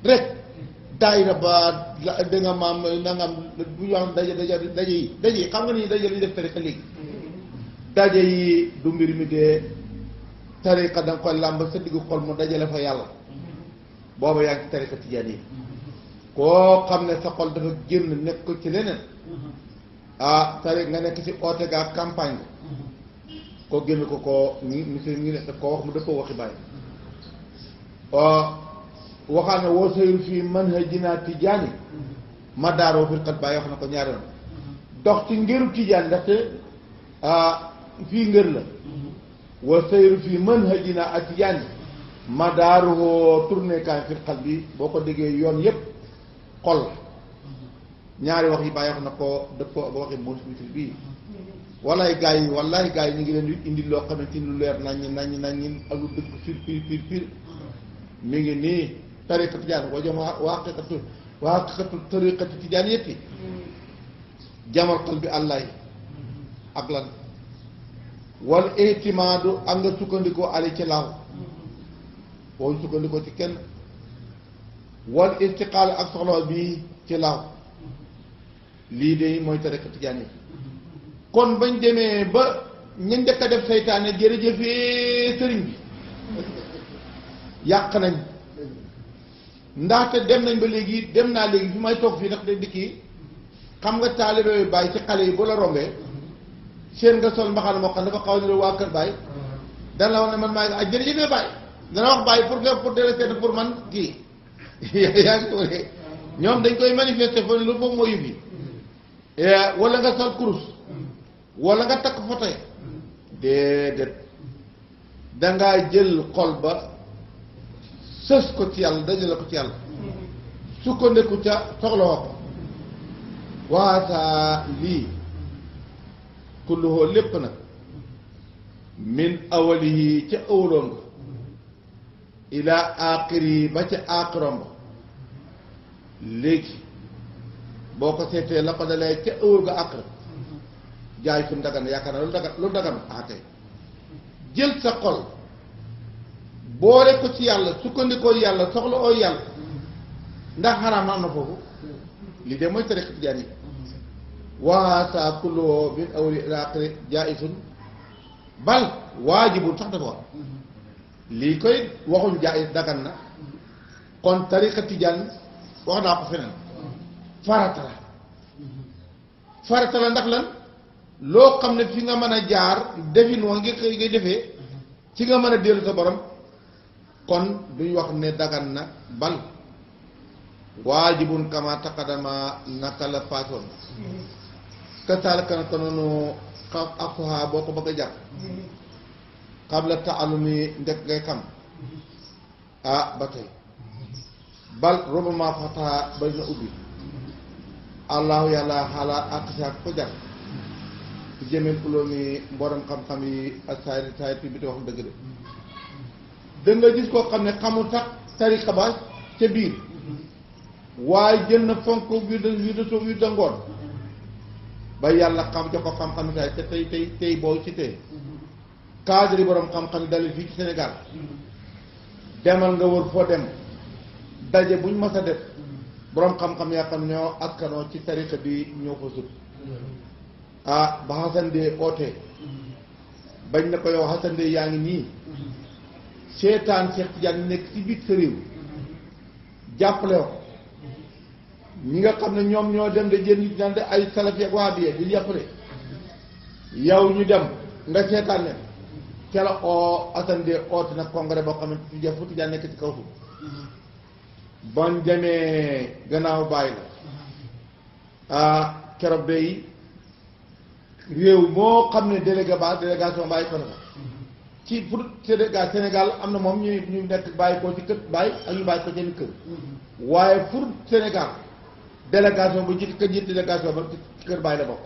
rek daayira ba da nga maam nangam bu ñu wax daje yi xam nga ni daje li def tariqa léegi daje yi du mbir mi dee tariqa da nga koy làmb sa diggu xol mu dajale fa yàlla booba yaa ngi ci tariqa tijaan yi koo xam ne sa xol dafa génn nekk ci leneen tariq nga nekk ci oote gaa campagne bi koo génn ko monsieur ngi ne daf koo wax mu dëppoo waxi bàyyi waxaan ne woo sayru fii manhajina tijaani ma daaroo fil xat bàyyi wax na ko ñaari yoon dox ci ngëru tijaan ndaxte fii ngër la wa sayru fii manhajina ak tijaani ma daaroo tourné kaay fil xat bi boo ko déggee yoon yépp xol ñaari wax yi bàyyi wax na ko dëppoo ak waxi monsmitri bii wallaay gaa yi ñu ngi leen di indi loo xamante ni lu leer naññ ak lu dëgg pir mi ngi nii tariqa tijaan wa jam waaqiqatu tariqati tijaan yetti jamal qalbi àllaay ak lan wal itimaadu ak nga sukkandikoo ali ci laaw boo sukkandikoo ci kenn wal istiqaal ak soxla bii ci laaw lii de mooy tariqa tijaan yi kon bañ demee ba ñu njëkk a def seytaane jërëjëfee sëriñ bi yàq nañ ndaxte dem nañ ba léegi dem naa léegi fi may toog fii ndax de dikki xam nga taalibe yooyu bàyyi ci xale yi bu la rombee seen nga sol mbaxana moo xam dafa xaw a niroo waa kër bàyyi dana la wax ne man maa ngi ak jërëjëfee bàyyi dana wax bàyyi pour dela seet pour man kii yaa ngi ko ñoom dañ koy manifester fa lu moom moo yëf yi wala nga sol kurus wala nga takk foto yi déedéet dangaa jël xol ba sës ko ci yàlla dajale ko ci yàlla sukkandiku ca soxla woo ko waasa lii kulluhoo lépp nag min awalihi ca awaloom ba ilaa aaxiri ba ca aaxirom ba léegi boo ko seetee la ko dalee ca awal ga aaxir jaay suñ dagan yaakaar naa lu dagan kay jël sa xol boole ko ci yàlla sukkandikoo yàlla soxla oo yàlla ndax xaraam na am na foofu lii de mooy tariqa tijaan yi waasaa kulluhu min awali ilaa aaxiri jaa'isun bal waajibul sax dafa wax lii koy waxuñ jaay dagan na kon tariqa tijaan wax naa ko feneen farata la ndax lan loo xam ne fi nga mën a jaar defin wa ngi ngay defee ci nga mën a dellu sa borom kon duñ wax ne dagan na bal waajibun kama taqadama naka la faatoon kasaalaka naka noonu xam akuha boo ko bëgg a jàpp qabla taalumi ndek ngay xam ba tey bal robama fataha bari na ubbi allahu yàlla xaalaa ak saak ko jar ci jëmeen uloomi mborom xam-xam yi ak saayir bi di wax dëgg de nga gis koo xam ne xamul sax tariqa ba ca biir waaye jël na fonk wi da ngoon ba yàlla xam jox ko xam-xam saay te tey boo ci tey cadre yi borom xam-xam yi dale fii ci Sénégal demal nga wër foo dem daje buñ mës a def borom xam-xam yaa xam ñoo askanoo ci tariqa bi ñoo fa sut ba xasandee oote bañ na ko yow xasandee yaa ngi nii seetaan Cheikh Tidiane nekk ci biir sa réew jàppale ko ñi nga xam ne ñoom ñoo dem de jën nit naan de ay salafi ak wahabiya di jàppale yow ñu dem nga seetaan leen ca la oo xasandee oote nag congrès boo xam ne fu Tidiane nekk ci kaw suuf ban demee gannaaw bàyyi la keroog day réew moo xam ne délégation bàyyi ko na fa ci pour Sénégal am na moom ñu nekk bàyyi ko ci kër bàyyi ak ñu bàyyi ko seen kër waaye pour Sénégal délégation bu jiit délégation ba ci kër bàyyi la bokk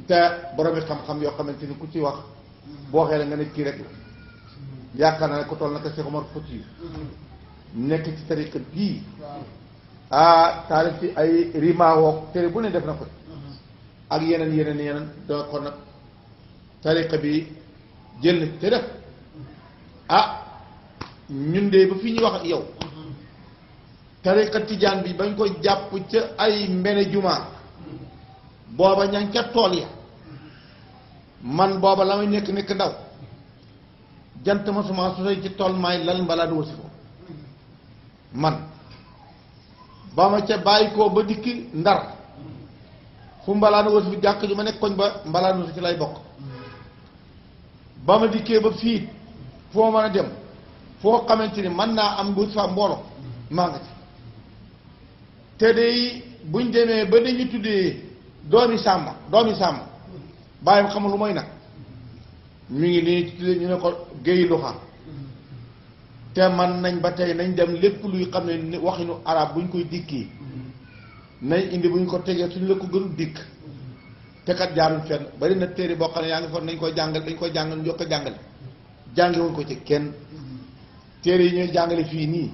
te boromi xam-xam yoo xamante ni ku ci wax boo xee la nga ne kii rek la yaakaar naa ne ko toll naka Cheikh Omar Fouti nekk ci tariqa bii taalif ci ay rimaawoog tere bu ne def na ko ak yeneen doo kon nag tariqa bi jël na te def ñun de ba fi ñuy wax ak yow tariqa tijaan bi bañ ko jàpp ca ay mbene jumaa booba ña ngi ca tool ya man booba la may nekk ndaw jant ma suma su ci tool maay lal mbalaa du wasi ko man ba ma ca bàyyi koo ba dikki ndar fu mbalaanu wasi fi jàkk ju ma nekk koñ ba mbalaanu wasi ci lay bokk ba ma dikkee ba fii foo mën a dem foo xamante ni mën naa am wasi fa mbooloo maa nga ci te day buñ demee ba dañu tuddee doomi sàmm bàyyi ma xamul lu mooy nag mi ngi nii tuddee ñu ne ko géyi luxa te man nañ ba tey nañ dem lépp luy xam ne waxinu arab buñ koy dikki nañ indi buñ ko tegee suñ la ko gënu dikk te kat jaaruñ fenn bari na téere boo xam ne yaa ngi foog nañ koy jàngal dañ koy jàngal ñu ko jàngale jàngewuñ ko ci kenn téere yi ñooy jàngale fii nii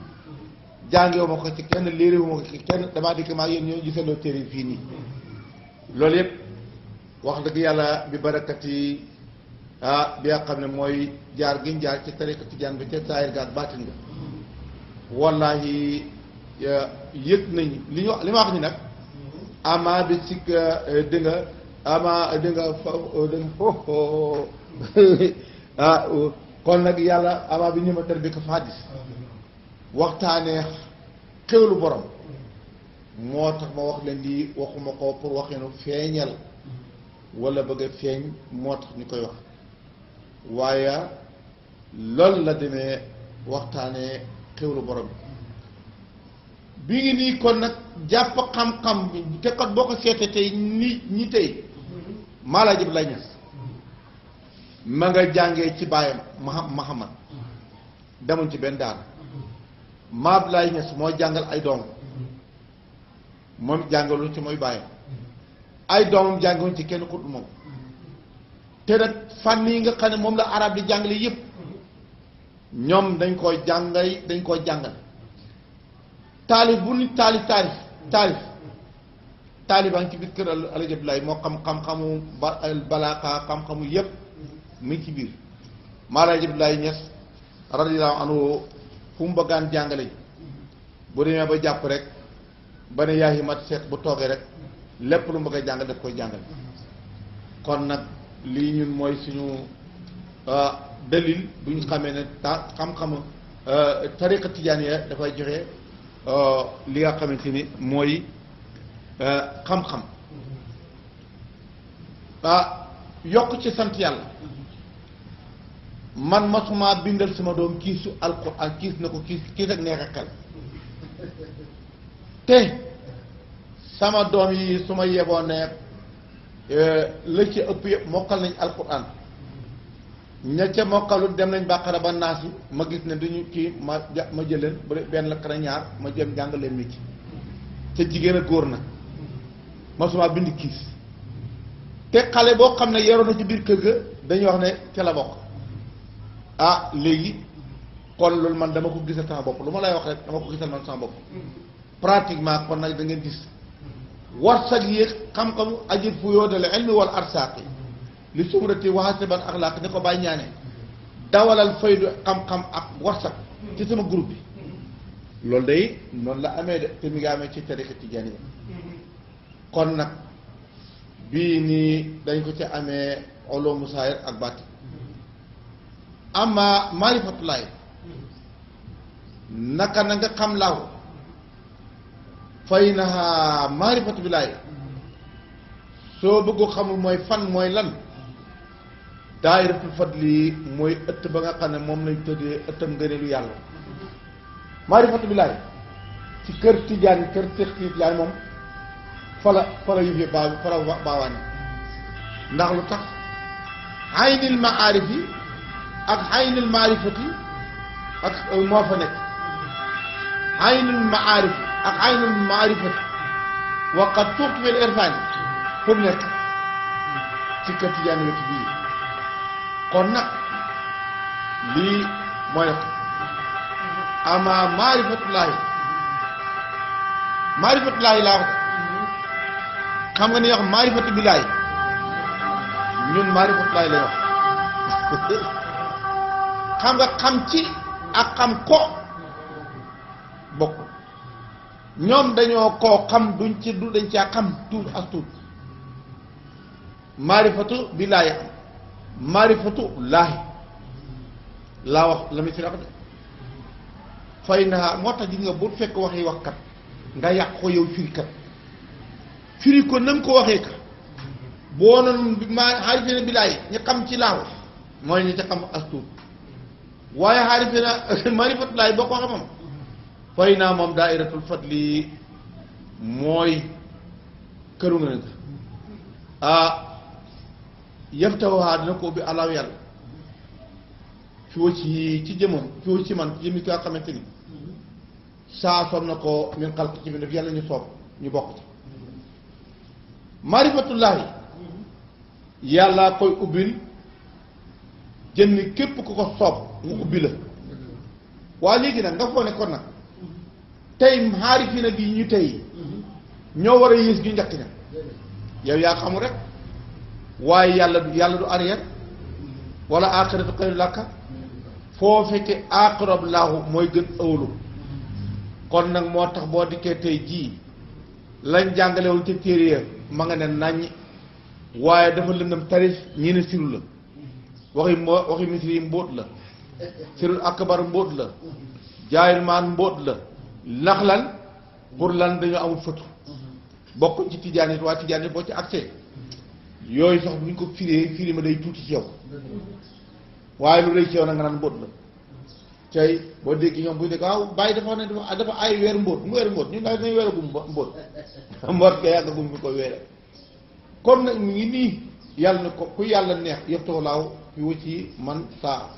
jàngewu ma ko ci kenn léerewu ma ko ci kenn damaa dikk maa yéen ñoo gisandoo téere yi fii nii loolu yëpp wax dëgg yàlla bi barakati bi nga xam ne mooy jaar giñ jaar ci tariqa tijaan bi ca saayir ga ak baatin ga wallahi yëg nañ li ma wax ni nag ama bi sikk di nga kon nag yàlla ama bi ñëmatar bi ko fadis waxtaanee xewlu borom moo tax ma wax leen di waxuma ko pour waxinu feeñal wala bëgg a feeñ moo tax ñu koy wax waaye loolu la demee waxtaanee xewlu borom bi ngi nii kon nag jàpp xam-xam bi te kat boo ko seetee tey ñi tey Maalaaj Abdoulaye Niass ma nga jàngee ci baayam Mahamad demuñ ci benn daara Maam Abdoulaye Niass moo jàngal ay doom moom jàngaluñ ci mooy baayam ay doomam jànguñ ci kenn ku dul moom te nag fànn yi nga xam ne moom la arab di jàngale yëpp ñoom dañ koo jàngal taalif bu nit taalibaan ci biir kër Alaaji Abdoulaye moo xam-xamu balaaxa xam-xamu yëpp mu ngi ci biir Alaaji Abdoulaye Niass radiyallaahu anhu fu mu bëggaan jàngale bu demee ba jàpp rek ba ne yaayi mat seet bu toogee rek lépp lu mu bëgg a jàngale daf koy jàngale kon nag lii ñun mooy suñu dalil bu ñu xamee ne xam-xamu tariqa tijaaniya dafay joxe li nga xamante ni mooy xam-xam yokk ci sant yàlla man masuma bindal sama doom kiisu alquran kiis na ko kiis ak neex a xel te sama doom yi su ma yeboo ne la ci ëpp yëpp mokkal nañ alquran ña ca mokkalut dem nañ bàqara ba naasi ma gis ne duñu kii ma jël leen benn la kara ñaar ma jëm jàng leen mi ci ca jigéen ak góor nag masuma bind kiis te xale boo xam ne yaroon na ci biir kër ga dañuy wax ne ca la bokk léegi kon loolu man dama ko gisal sama bopp lu ma lay wax rek dama ko gisal man sama bopp pratiquement kon nag da ngeen gis warsag yi xam-xamu ajit fu yoodale ilmi wal arsaaqi li sumrati waxasiban axlaaq ni ko bàyyi ñaane dawalal faydu xam-xam ak warsag ci sama groupe bi loolu day noonu la amee de te mi ngi amee ci tariqa tijaaniya kon nag bii nii dañ ko ci amee ulumu saahir ak baatin amma maarifatulaay naka na nga xam laaw fay na maarifatu bilaay soo bëggu xamul mooy fan mooy lan daayiratul fadli mooy ëtt ba nga xam ne moom lañ tëddee ëttam ngëneelu yàlla maarifatu bilaay ci kër tijaan kër Seex Tijaan moom fala yëf fala baawaane ndax lu tax aynil maarif yi ak aynil maarifati ak moo fa nekk aynil maarif ak aynul maarifati waqat tuuti fil irfaani fu mu nekk ci kër Tijaan weti bii kon nag lii mooy nekk ama maarifatullaahi laa wax xam nga ni wax maarifatu billaahi ñun maarifatullaahi lay wax xam nga xam ci ak xam ko bokk ñoom dañoo koo xam duñ ci du dañ caa xam tuut ak tuut maarifatu billaahi am maarifatu laahi laa wax la muy fi wax de fay naa moo tax gis nga bu fekk waxi wax kat nga yàq ko yow firikat firi ko na nga ko waxee ka boo noonu xaarifina billaahi ñu xam ci laaw mooy ñu ca xam as tuut waaye xaarifina maarifatu laahi boo ko xamam fay naa moom daayiratul fadli mooy këru nga ne yaftawahaa dina ko ubbi alaaw yàlla fii ci jëmam fii ci man jëmi ki nga xamante ni saa soom na ko min xalq ci bi def yàlla ñu soob ñu bokk ci maarifatullaahi yàlla koy ubbil jëmmi képp ku ko soob mu ubbi la waa léegi nag nga foo ne kon nag tey xaarifina bi ñu tey ñoo war a yées ñu njëkk ña yow yaa xamul rek waaye yàlla du arrière wala aaxiratu xayru laka foo fekkee aaxirab laahu mooy gën ëwlu kon nag moo tax boo dikkee tey jii lañ jàngalewul ca téere ya ma nga ne nàññ waaye dafa lëndam tarif ñi ne siru la waxi misri yi mbóot la sirul akbar mbóot la jaayil maan mbóot la ndax lan pour lan dañoo amul fëtu bokkuñ ci tijaan yi waa tijaan yi boo ci accès yooyu sax bu ñu ko firi ma day tuuti ci yow waaye lu rëy ci yow na nga naan mbóot la tey boo dégg ñoom bu ñu nekk waaw bàyyi dafa wax ne dafa ay weer mbóot mu weer mbóot ñun daal dañuy weer gum mbóot mbóot ka yàgg gum fi ko weere kon nag ñu ngi nii yàlla ne ko ku yàlla neex yëpp laaw fi wu ci man saa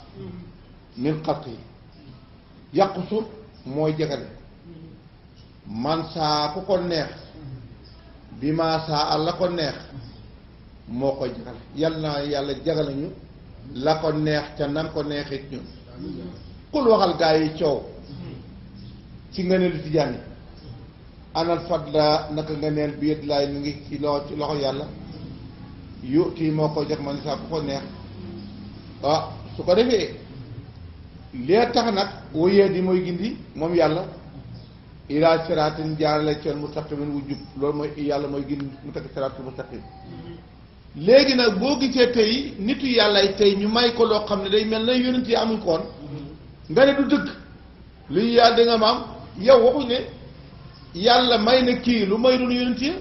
min xat yi yàqu suut mooy jegale man saa ku ko neex bi maa saa la ko neex moo koy jagal yal na yàlla jagal ñu la ko neex ca nan ko neexit ñun kul waxal gaa yi coow ci ngëneelu tijaan yi anal fadla naka ngëneel bi yët laay mu ngi ci loxo yàlla yu kii moo ko jox man saa ku ko neex su ko defee lee tax nag wóyee di mooy gindi moom yàlla ilaa siraatin jaarale ci mustaqimin wu jub loolu mooy yàlla mooy gindi mu takk siraatul mustaqim léegi nag boo gisee tey nitu yàlla tey ñu may ko loo xam ne day mel na yonent yi amuñ ko woon nga ne du dëgg lu yàlla da nga maam yow waxuñ ne yàlla may na kii lu may dul yonent yi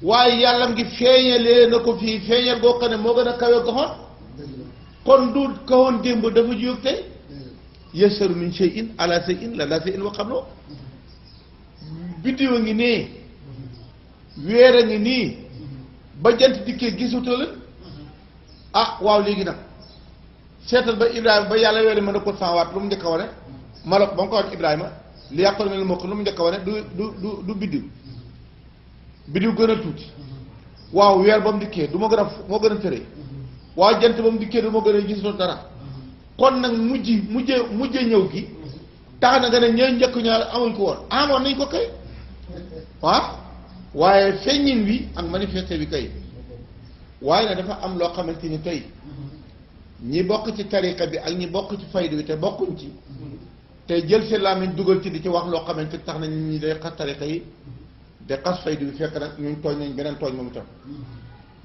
waaye yàlla ngi feeñalee na ko fii feeñal goo xam ne moo gën a kawe goxoon kon du kawoon démb dafa jóg tey yasaru min shay'in ala shay'in la la shay'in wa qablu biddiw a ngi nii weer a ngi nii ba jant dikkee gisutoo la waaw léegi nag seetal ba Ibrahima ba yàlla weeri mën a ko sanwaat lu mu njëkk a wane malok ba mu ko wax Ibrahima li yàqoon mel moo ko lu mu njëkk a wane du biddiw gën a tuuti waaw weer ba mu dikkee du moo gën a tëree waaw jant ba mu dikkee du moo gën a gisutoo dara kon nag mujje ñëw gi tax na nga ne ñooy njëkk ñaar amuñ ko woon amoon nañ ko kay waaye feeñin wi ak manifesté bi kay waaye nag dafa am loo xamante ni tey ñi bokk ci tariqa bi ak ñi bokk ci faydu bi te bokkuñ ci te jël seen làmmiñ dugal ci di ci wax loo xamante tax na nit ñi day xas tariqa yi de xas faydu bi fekk nag ñun tooñ nañ beneen tooñ moom itam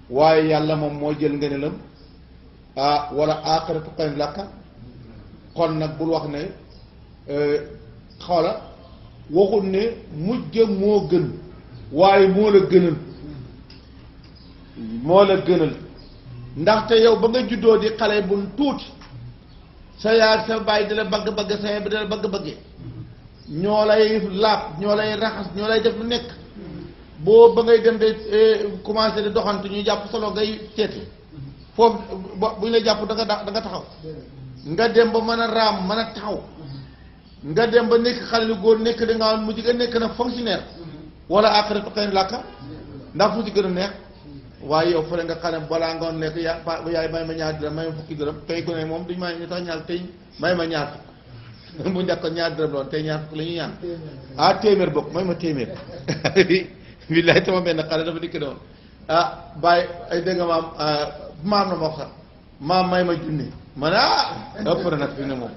waaye yàlla moom moo jël ngëneelam wala aaxiratu xayrun laka kon nag bul wax ne xoola waxul ne mujj moo gën waaye moo la gënal ndaxte yow ba nga juddoo di xale bu tuuti sa yaay sa bàyyi di la bagg-bagg sa yaay bi di la bagg-baggee ñoo lay laab ñoo lay raxas ñoo lay def lu nekk boo ba ngay dem de commencé di doxantu ñu jàpp solo ngay seeti foofu bu ñu la jàpp da nga taxaw nga dem ba mën a raam mën a taxaw nga dem ba nekk xale lu góor nekk da nga mujj nga nekk nag fonctionnaire wala aaxiratu xayrun laka ndax fu ci gën a neex waaye yow fële nga xam ne balaa ngoon nekk yaay may ma ñaar dërëm may ma fukki dërëm tey ko ne moom duñu may ñu tax ñaar tey may ma ñaar fukk bu njëkkoon ñaar dërëm loon tey ñaar fukk la ñuy ñaan téeméer bokk may ma téeméer billaay sama benn xale dafa dikk doon bàyyi ay dégg nga maam na ma wax sax maam may ma junni ma ne ëpp na nag fi ne moom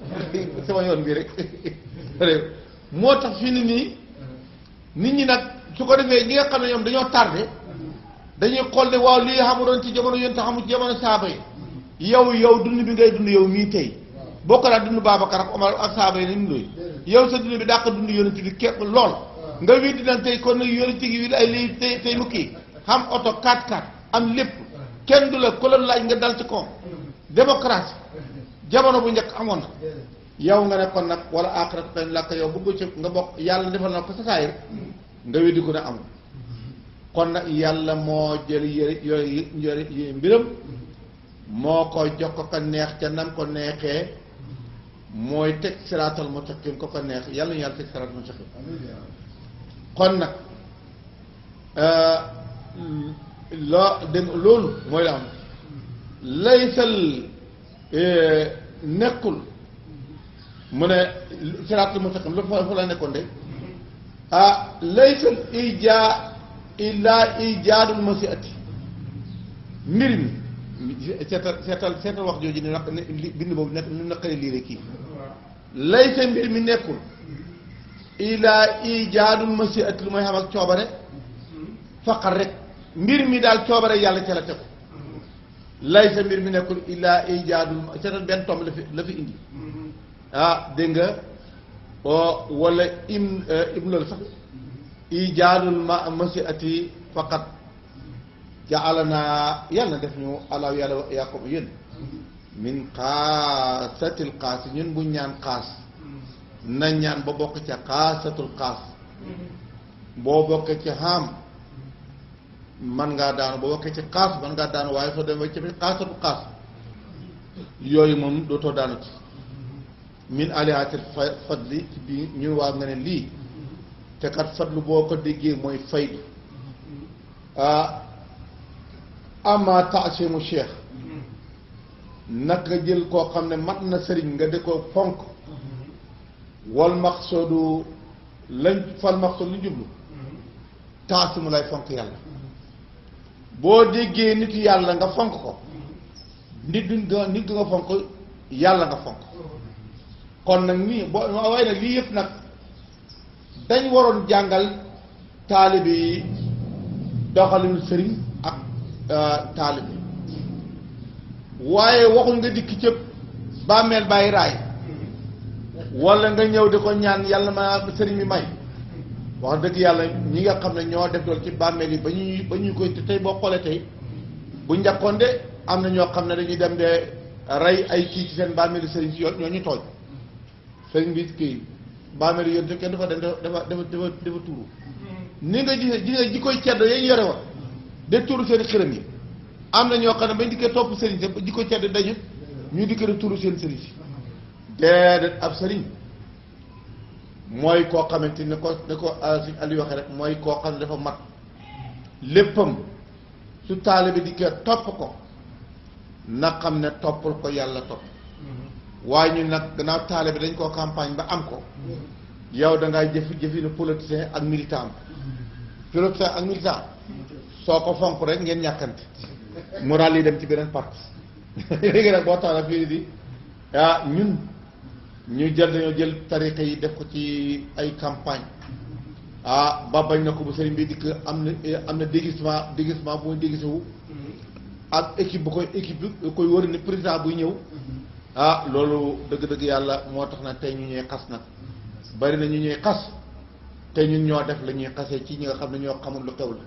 sama yoon bii rek moo tax fi ni nii nit ñi nag su ko defee ñi nga xam ne ñoom dañoo tardé dañuy xool ne waaw lii xamuloon ci jamono yéen te xamul ci jamono saaba yi yow dund bi ngay dund yow mii tey boo ko daan dund Babacar ak Omar ak saaba yi ni mu doy yow sa dund bi daa ko dund yonent bi képp lool nga weddi nag tey kon nag yonent gi ay lii tey mu kii xam oto 4x4 am lépp kenn du la ko la laaj nga dal ci koom démocratie jamono bu njëkk amoon na yow nga ne kon nag wala aaxiratu xayrun laka yow bëgg ci nga bokk yàlla defal na ko sa saayir nga weddi ko ne amul kon nag yàlla moo jël yooyu mbiram moo ko jox ko neex ca nam ko neexee mooy teg siraatal mustaqim ko neex yàlla ñu yàlla teg siraatal mustaqim kon nag loolu mooy la am laysal nekkul mu ne siraatal mustaqim lu fa la nekkoon de laysal illaa ijaadul masiati mbir mi seetal wax jooju ni naq bind boobu nekk nu naqari lii rek kii laysa mbir mi nekkul illaa ijaadul masiati lu may xam ak coobare faqat rek mbir mi daal coobare yàlla ca la tegu laysa mbir mi nekkul illaa ijaadul seetal benn tomb la fi indi dégg nga wala im loolu sax ijaadul masiati faqat jaalana yàlla na def ñu alaaw yàlla yaakob yéen min xaasatil xaas ñun bu ñaan xaas na ñaan ba bokk ca xaasatul xaas boo bokkee ci xam man ngaa daanu boo bokkee ci xaas man ngaa daanu waaye soo demee ci xaasatul xaas yooyu moom dootoo daanu ci min alihaatil fadli ci bi ñu waa nga ne lii te kat fadlu boo ko déggee mooy faydu ama taasimu cheikh naka jël koo xam ne mat na sëriñ nga di ko fonk wal maqsudu lañ fal maqsud lu jublu taasimu lay fonk yàlla boo déggee nit yàlla nga fonk ko nit du nga fonk yàlla nga fonk kon nag nii boo waaye nag lii yëpp nag dañ waroon jàngal taalibe yi doxalinu sëriñ ak taalibe waaye waxul nga dikk cëpp bàmmeel bàyyi raay wala nga ñëw di ko ñaan yàlla ma sëriñ mi may wax dëgg yàlla ñi nga xam ne ñoo def loolu ci bàmmeel yi ba ñuy koy tey boo xoolee tey bu njëkkoon de am na ñoo xam ne dañuy dem de rey ay kii ci seen bàmmeelu sëriñ si yoon ñoo ñu tooñ sëriñ bi kii bàmmeelu yoon te kenn dafa dem dafa tuuru ni nga gis ji koy ceddo yañ yore woon de tuuru seen xërëm yi am na ñoo xam ne bañ dikkee topp sëriñ si ji koy ceddo dañu ñu dikkee de tuuru seen sëriñ si déedéet ab sëriñ mooy koo xamante ni ko si Aliou waxee rek mooy koo xam ne dafa mat léppam su taalibe dikkee topp ko na xam ne toppal ko yàlla topp waaye ñu nag gannaaw taalibe dañ koo campagne ba am ko yow da ngay jëfinu politicien ak militant politicien ak militant soo ko fonk rek ngeen ñàkkante moral yi dem ci beneen parti léegi nag boo tax na fii di ñun ñu dañoo jël tariqa yi def ko ci ay campagne ba bañ na ko bu sëriñ bi dikk am na déguisement bu muy déguisé wu ak équipe bu koy wër ni président buy ñëw loolu dëgg-dëgg yàlla moo tax na tey ñu ñuy xas nag bari na ñu ñuy xas te ñun ñoo def la ñuy xasee ci ñi nga xam ne ñoo xamul lu xew la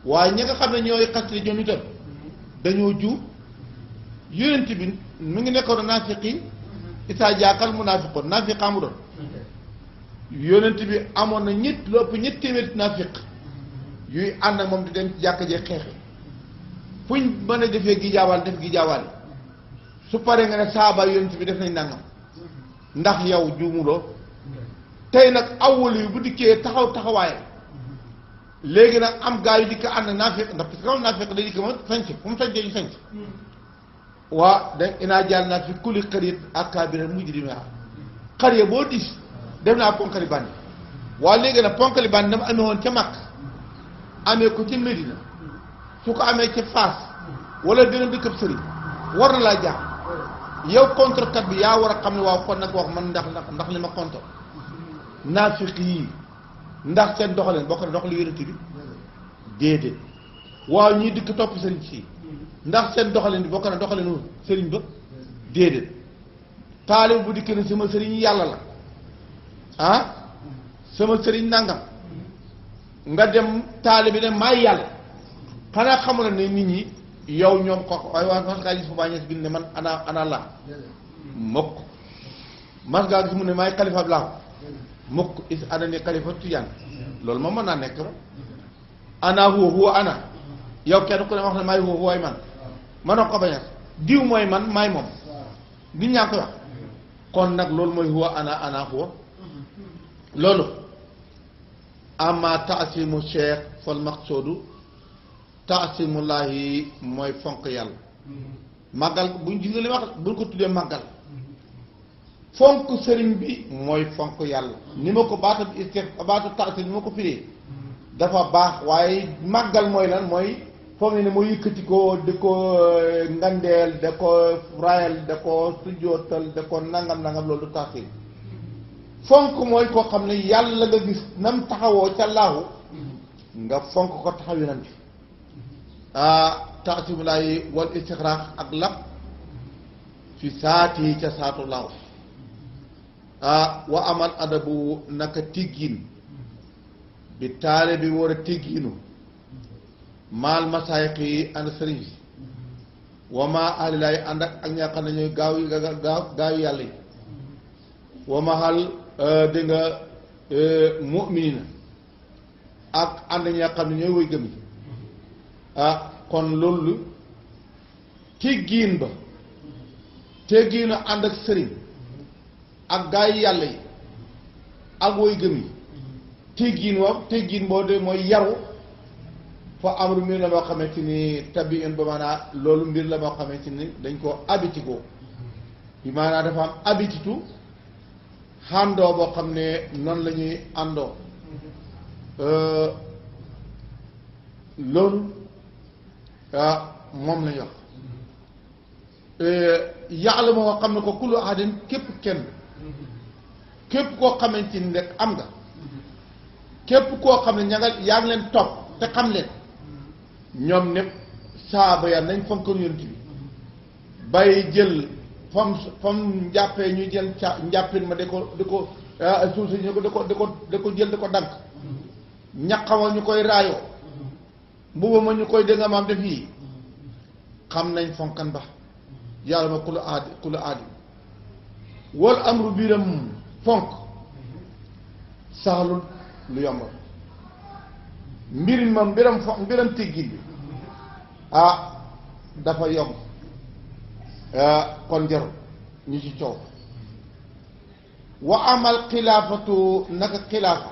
waaye ñi nga xam ne ñooy xas li ñoom itam dañoo juub yonent bi mu ngi nekkoon naafiqi isaa jaakal munaafiqoon naafiq amu doon yonent bi amoon na lu ëpp ñett téeméeri naafiq yuy ànd ak moom di dem ci jàkka jee xeexi fuñ mën a defee gi jaawaal def gi jaawaal su paree nga ne saaba yonent bi def nañ nangam ndax yow juumuloo tey nag awwal yi bu dikkee taxawaayam léegi nag am gaa yu dikk ànd naafiq ndax parce que kaw naafiq day dikk moom sañc fu mu sañcee ñu sañc waa da inaa jàll naa fi kulli xarit akaabira mujrimiha xarye boo dis def naa ponkali bandi waa léegi nag ponkali bandi dama amee woon ca Makk amee ko ca Medina su ko amee ca Faas wala beneen dëkkab sëriñ war na laa jaax yow contrekat bi yaa war a xam ne waaw kon nag wax man ndax li ma contre naafiq yii ndax seen doxaleen bokk na doxali yonent bi déedéet waaw ñii dikk topp sëriñ si ndax seen doxalin bi bokk na doxalinu sëriñ ba déedéet taalib bu dikkee ne sama sëriñ yàlla la sama sëriñ nangam nga dem taalib bi ne maay yàlla xanaa xamula ne nit ñi yow ñoom ko waaye waa mas ngaa gis fu bàññees bi ne man ana laa mukk mas ngaa gis mu ne maay xalifa bi laa mukk is ana ni xalifa tijaan loolu moom mën naa nekk ba ana huwa ana yow kenn ku ne wax ne maay huwaay man manoo ko bañas diw mooy man maay moom nit ñaa koy wax kon nag loolu mooy huwa ana huwa loolu ama taasimu cheikh fal maqsudu taasimullahi mooy fonk yàlla màggal buñ gis nga li wax buñ ko tuddee màggal fonk sëriñ bi mooy fonk yàlla ni ma ko baatu taasim ni ma ko firee dafa baax waaye màggal mooy lan mooy foog ne mooy yëkkati ko di ko ngandeel da ko rayal da ko sujjootal da ko nangam loolu du taasim fonk mooy koo xam ne yàlla nga gis nam taxawoo ca laahu nga fonk ko taxaw yonent bi taasimulaay wal istixraax ak lap fi saati ca saatu laahu wa amal adabu naka tiggin bi taale bi war a tigginu maal masaayix yi ànd sëriñ si wa ma ahlilaay ànd ak ñaa xam ne ñooy gaaw yàlla yi wa ma xal di nga mu'minina ak ànd ñaa xam ne ñooy woy gëm yi kon loolu teggiin ba teggiinu ànd ak sëriñ ak gaa yi yàlla yi ak woy gëm yi teggiin boo de mooy yaru fa amru mbir la moo xamante ni tabiun ba maanaa loolu mbir la moo xamante ni dañ koo habitude bi maanaa dafa am habitude xàndoo boo xam ne noonu la ñuy àndoo loolu moom lañu wax yàlla moo xam ne ko kullu ahadin képp koo xamante ni rek am nga képp koo xam ne yaa ngi leen topp te xam leen ñoom ñëpp saaba ya nañ fonkoon yonent bi bay jël fam njàppee ñu jël njàppin ma di ko suuf si ñu ko di ko jël di ko dank ñaqama ñu koy raayoo mbuba ma ñu koy dégg nga maam def yii xam nañ fonkan ba yàlla ma ku la aadi wal amru biiram fonk saxalul lu yomb mbirin moom mbiram teggin bi dafa yomb kon jarul ñu ci coow wa amal xilaafatu naka xilaafa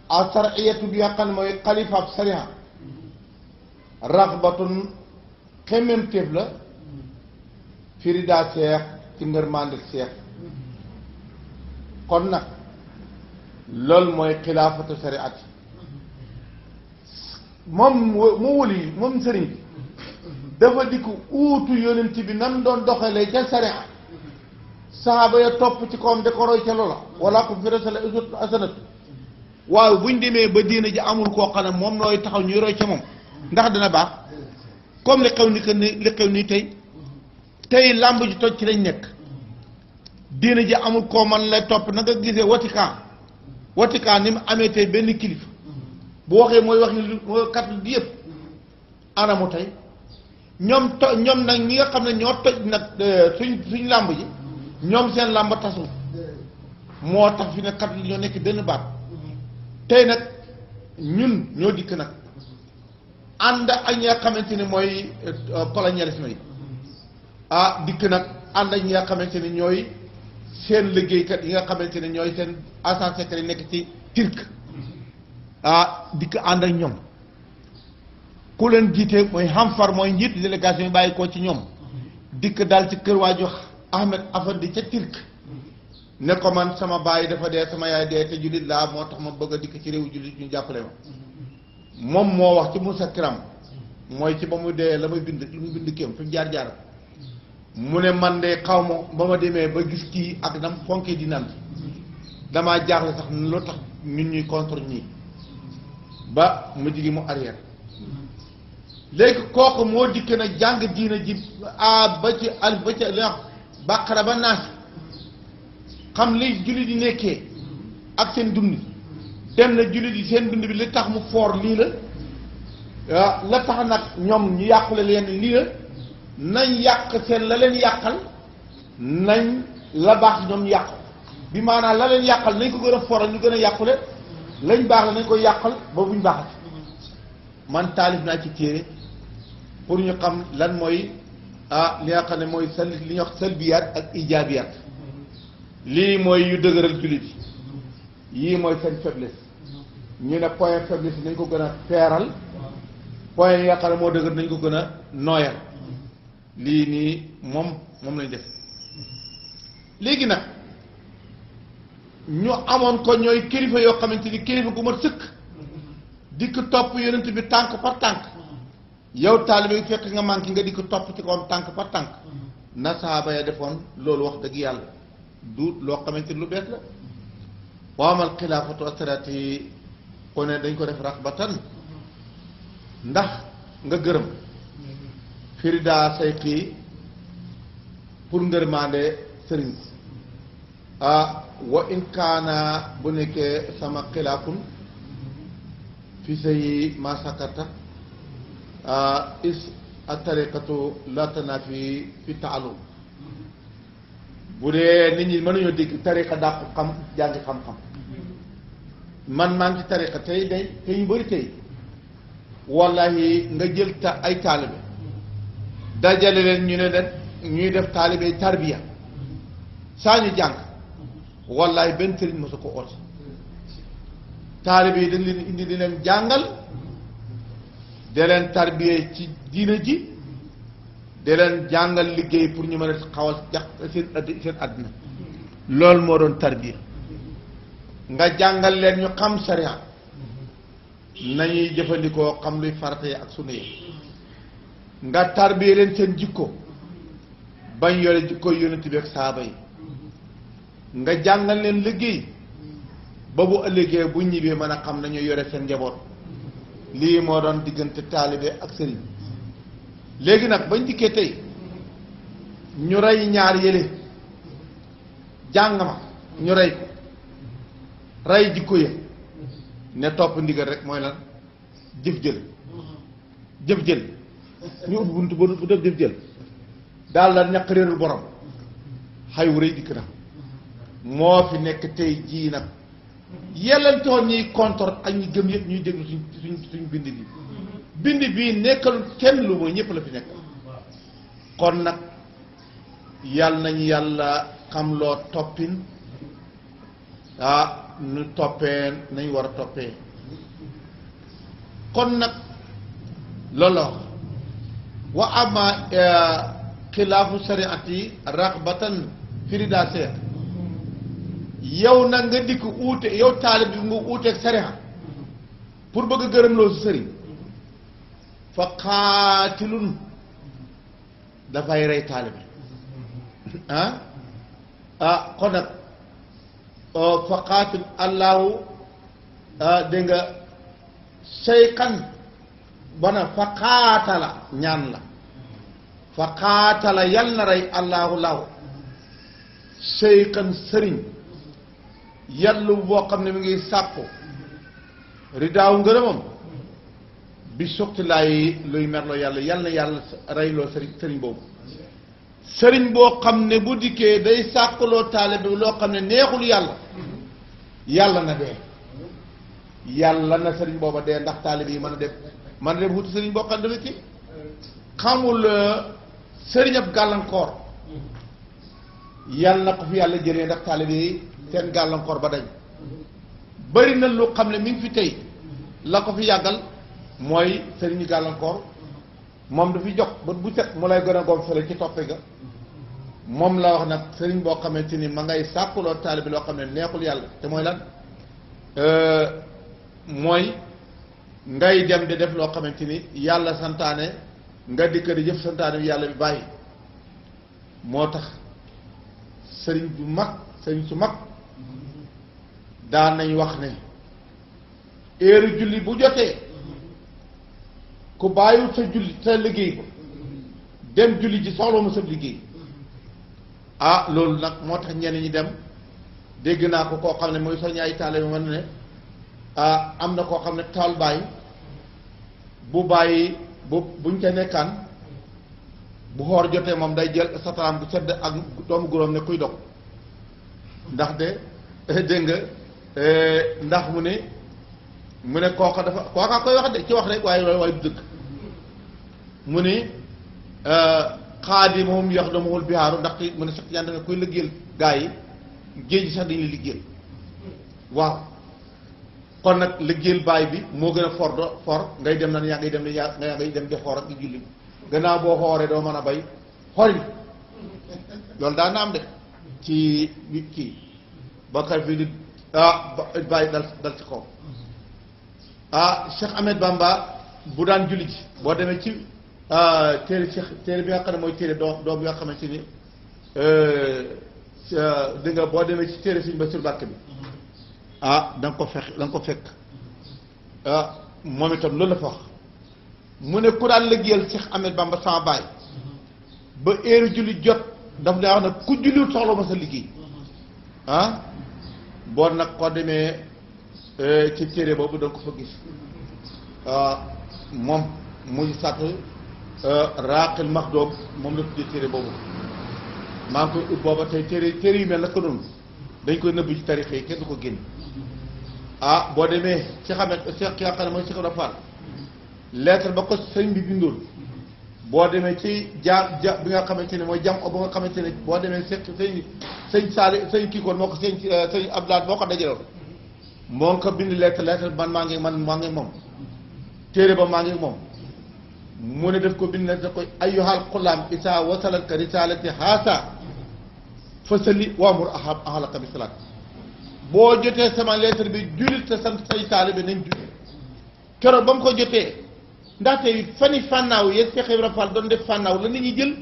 a sariyatu bi nga xam ne mooy xalifaab sariha raxbatun xemmemtéef la firida seex ci ngërmande seex kon nag loolu mooy xilaafatu sariat moom mu wuli moom sëriñ bi dafa dikk uutu yonent bi nam doon doxalee ca sariya saxaaba ya topp ci kawam de ko roy ca loola wala ko fi rasala uswatun hasanatu waaw buñ demee ba diina ji amul koo xam ne moom nooy taxaw ñuy roy ca moom ndax dina baax comme li xew ni tey làmb ji toj ci lañ nekk diina ji amul koo man lay topp na nga gisee Vatican ni mu amee tey benn kilifa bu waxee mooy wax ni catholique bi yëpp anamu tey ñoom nag ñi nga xam ne ñoo toj nag suñ làmb ji ñoom seen làmb tasul moo tax fi ne catholique ñoo nekk benn baat tey nag ñun ñoo dikk nag ànd ak ñi nga xamante ni mooy colonialisme yi dikk nag ànd ak ñi nga xamante ni ñooy seen liggéeykat yi nga xamante ne ñooy seen agent secret yi nekk ci turc dikk ànd ak ñoom ku leen jiite mooy Hamfar mooy njiit délégation yi bàyyi ko ci ñoom dikk daal ci kër waaju Ahmed Afandi ca turc ne ko man sama baay dafa dee sama yaay dee te jullit laa moo tax ma bëgg a dikk ci réewu jullit ñu jàppale ma moom moo wax ci Musa Kiram mooy ci ba mu dee la muy bind lu mu bind kéem fi jaar mu ne man de xaw ma ba ma demee ba gis kii ak dam fonkee di naan damaa jaaxle sax loo tax ñun ñuy contre ñii ba mu jigi mu arrière léegi kooku moo dikk na jàng diina ji ba ci alif ba ci li wax bàqara ba naas xam li jullit yi nekkee ak seen dund dem na jullit yi seen dund bi li tax mu foor lii la tax nag ñoom ñu yàqule leen lii la nañ yàq seen la leen yàqal nañ la baax ñoom yàq bi maanaam la leen yàqal nañ ko gën a foral ñu gën a yàqule lañ baax la nañ ko yàqal ba buñ baaxati man taalif naa ci téere pour ñu xam lan mooy li nga xam ne mooy li ñuy wax salbiyaat ak ijaabiyaat lii mooy yu dëgëral jullit yi yii mooy seen faiblesse ñu ne point faiblesse yi nañ ko gën a feeral point yi nga xam ne moo dëgër nañ ko gën a nooyal lii nii moom lañ def léegi nag ñu amoon ko ñooy kilifa yoo xamante ni kilifa gu mat sëkk dikk topp yonent bi tànk par tànk yow taalibe bi fekk nga manqué nga dikk topp ci kawam tànk par tànk na saaba ya defoon loolu wax dëgg yàlla du loo xamante ni lu bees la waamal xilaafatu asaraati ko ne dañ ko def raxbatan ndax nga gërëm firida say xii pour ngërmaande sëriñ wa in kaana bu nekkee sama xilaafun fi say masakarta is a tariqatu la tanafi fi taalum bu dee nit ñi mën nañoo dégg tariqa dàq xam jàngi xam-xam man maa ngi ci tariqa tey day te ñu bëri tey wallahi nga jël ay taalibe dajale leen ñu ne leen ñuy def taalibe tarbiya saa ñu jàng wallahi benn sëriñ mosu ko oote taalibe yi dañ leen indi di leen jàngal de leen tarbiyee ci diina ji de leen jàngal liggéey pour ñu mën a xawal jax seen àddina loolu moo doon tarbiya nga jàngal leen ñu xam sariya nañuy jëfandikoo xam luy farata yi ak sunna yi nga tarbiyee leen seen jikko bañ yore jikko yonent bi ak saaba yi nga jàngal leen liggéey ba bu ëllëgee bu ñibbee mën a xam nañu yore seen njaboot lii moo doon diggante taalibe ak sëriñ léegi nag bañ dikkee tey ñu rey ñaar yële jàng ma ñu rey ko rey jikko ya ne topp ndigal rek mooy lan jëf jël ñu ubbi buntu bu def jëf jël daal la ñaq réerul borom xay wu rëy dikk na moo fi nekk tey jii nag yellantoon ñuy contre ak ñi gëm yëpp ñuy déglu suñ bind bii nekkal kenn lu mooy ñëpp la fi nekk kon nag yàlla nañu yàlla xam loo toppin nu toppee nañ war a toppee kon nag loolu wa ama xilaafu sariati raxbatan firida seet yow nag nga dikk uute yow taalib bi nga uuteeg sariya pour bëgg a gërëm loo si sëriñ fa xaatilun dafay rey taalib kon nag fa xaatil allahu dégg nga seykan bana fa xaatala ñaan la fa xaatala yal na rey allahu law seykan sëriñ yàllu boo xam ne mi ngi sàkku ridaaw ngërëmam bi suqti laay luy merloo yàlla yal na yàlla reyloo sëriñ boobu sëriñ boo xam ne bu dikkee day sàkkuloo taalibe bi loo xam ne neexul yàlla na dee yàlla na sëriñ booba dee ndax taalibe yi mën a dem wuti sëriñ boo xam ne dafa kii xamul sëriñ ab gàllankoor yàlla na ko fi yàlla jëlee ndax taalibe yi seen gàllankoor ba dañ bari na lu xam ne mi ngi fi tey la ko fi yàggal mooy sëriñu gàllankoor moom du fi jox ba bu set mu lay gën a goom fële ci toppe ga moom la wax nag sëriñ boo xamante ni ma ngay sàkkuloo taalibe loo xam ne neexul yàlla te mooy lan mooy ngay dem di def loo xamante ni yàlla santaane nga dikk di jëf santaane bi yàlla bi bàyyi moo tax sëriñ su mag daan nañ wax ne heure julli bu jotee ku bàyyiwul sa julli sa liggéey ba dem julli ji soxla ma sa liggéey loolu nag moo tax ñenn ñi dem dégg naa ko koo xam ne mooy soññi ay taale bi mën ne am na koo xam ne taal bàyyi buñ ca nekkaan bu xoor jotee moom day jël sataraam bu sedd ak doomu guróom ne kuy dog ndax de dégg nga ndax mu ne kooka koy wax de ci wax rek waaye du dëgg mu ne xaadi moom yox damawul bihaaru ndax mu ne sax yàlla ne kuy liggéeyal gaa yi géej gi sax dañuy liggéeyal waaw kon nag liggéeyal baay bi moo gën a for ngay dem nan yaa ngay dem di xoor ak di julli gannaaw boo xooree doo mën a bay xori loolu daan na am de ci kii bakar fii di bàyyi dal ci kaw Cheikh Ahmed Bamba bu daan julli ji boo demee ci téere bi nga xam ne mooy téere doom bi nga xamante ni di nga boo demee ci téere Sëriñ Bassirou Mbacké bi da nga ko fekk moom itam loolu la fa wax mu ne ku daan liggéeyal Cheikh Ahmed Bamba sama baay ba heure julli jot daf lay wax nag ku julliwut soxla ma sa liggéey boo nag koo demee ci téere boobu da nga ko fa gis moom muy sàtt raaqil maxdoob moom la tuddee téere boobu maa ngi koy ut booba tey téere yu mel naka noonu dañ koy nëbb ci tarixa yi kenn du ko génn boo demee ci xamet Cheikh ki nga xam ne mooy Cheikh Ibra Fall lettre ba ko sëñ bi bindoon boo demee ci bi nga xamante ne mooy jam o ba nga xamante ne boo demee sëñ Saali sëñ kii koon moo ko sëñ Abdoulaye moo ko dajaloon moo ngi ko bind lettre man maa ngi moom téere ba maa ngi moom mu ne def ko bind na ko ayyuhal xulaam isaa wasalalka risalati haasa fasali waamur ahlaka bi salaat boo jotee sama lettre bi jullit te sant say taalibe nañ jullit keroog ba mu ko jotee ndaxte fani fànnaaw yeeg Cheikh Ibrahima Fall doon def fànnaaw la nit ñi jël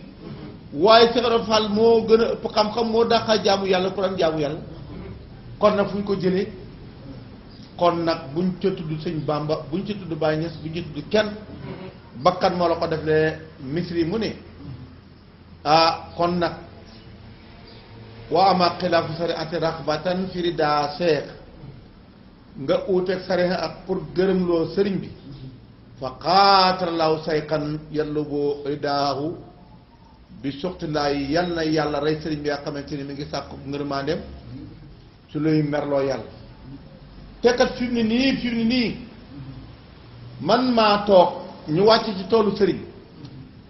waaye Cheikh Ibrahima Fall moo gën a ëpp xam-xam moo dàqa jaamu yàlla ku daan jaamu yàlla kon nag fu ñu ko jëlee kon nag buñ ca tudd sëñ Bamba buñ ca tudd Baay Ñas buñ ca tudd kenn bakkan moo la ko def le misri mu ne kon nag wa ama xilaafu sariati raxbatan firida seex nga uuteeg sariha ak pour gërëmloo sëriñ bi fa xaataralaahu sayxan yàlla boo ridaahu bi suxtilaay yal na yàlla rey sëriñ bi nga xamante ni mi ngi sàkku ngërmandeem su luy merloo yàlla tekkat fi mu ne nii man maa toog ñu wàcc ci toolu sëriñ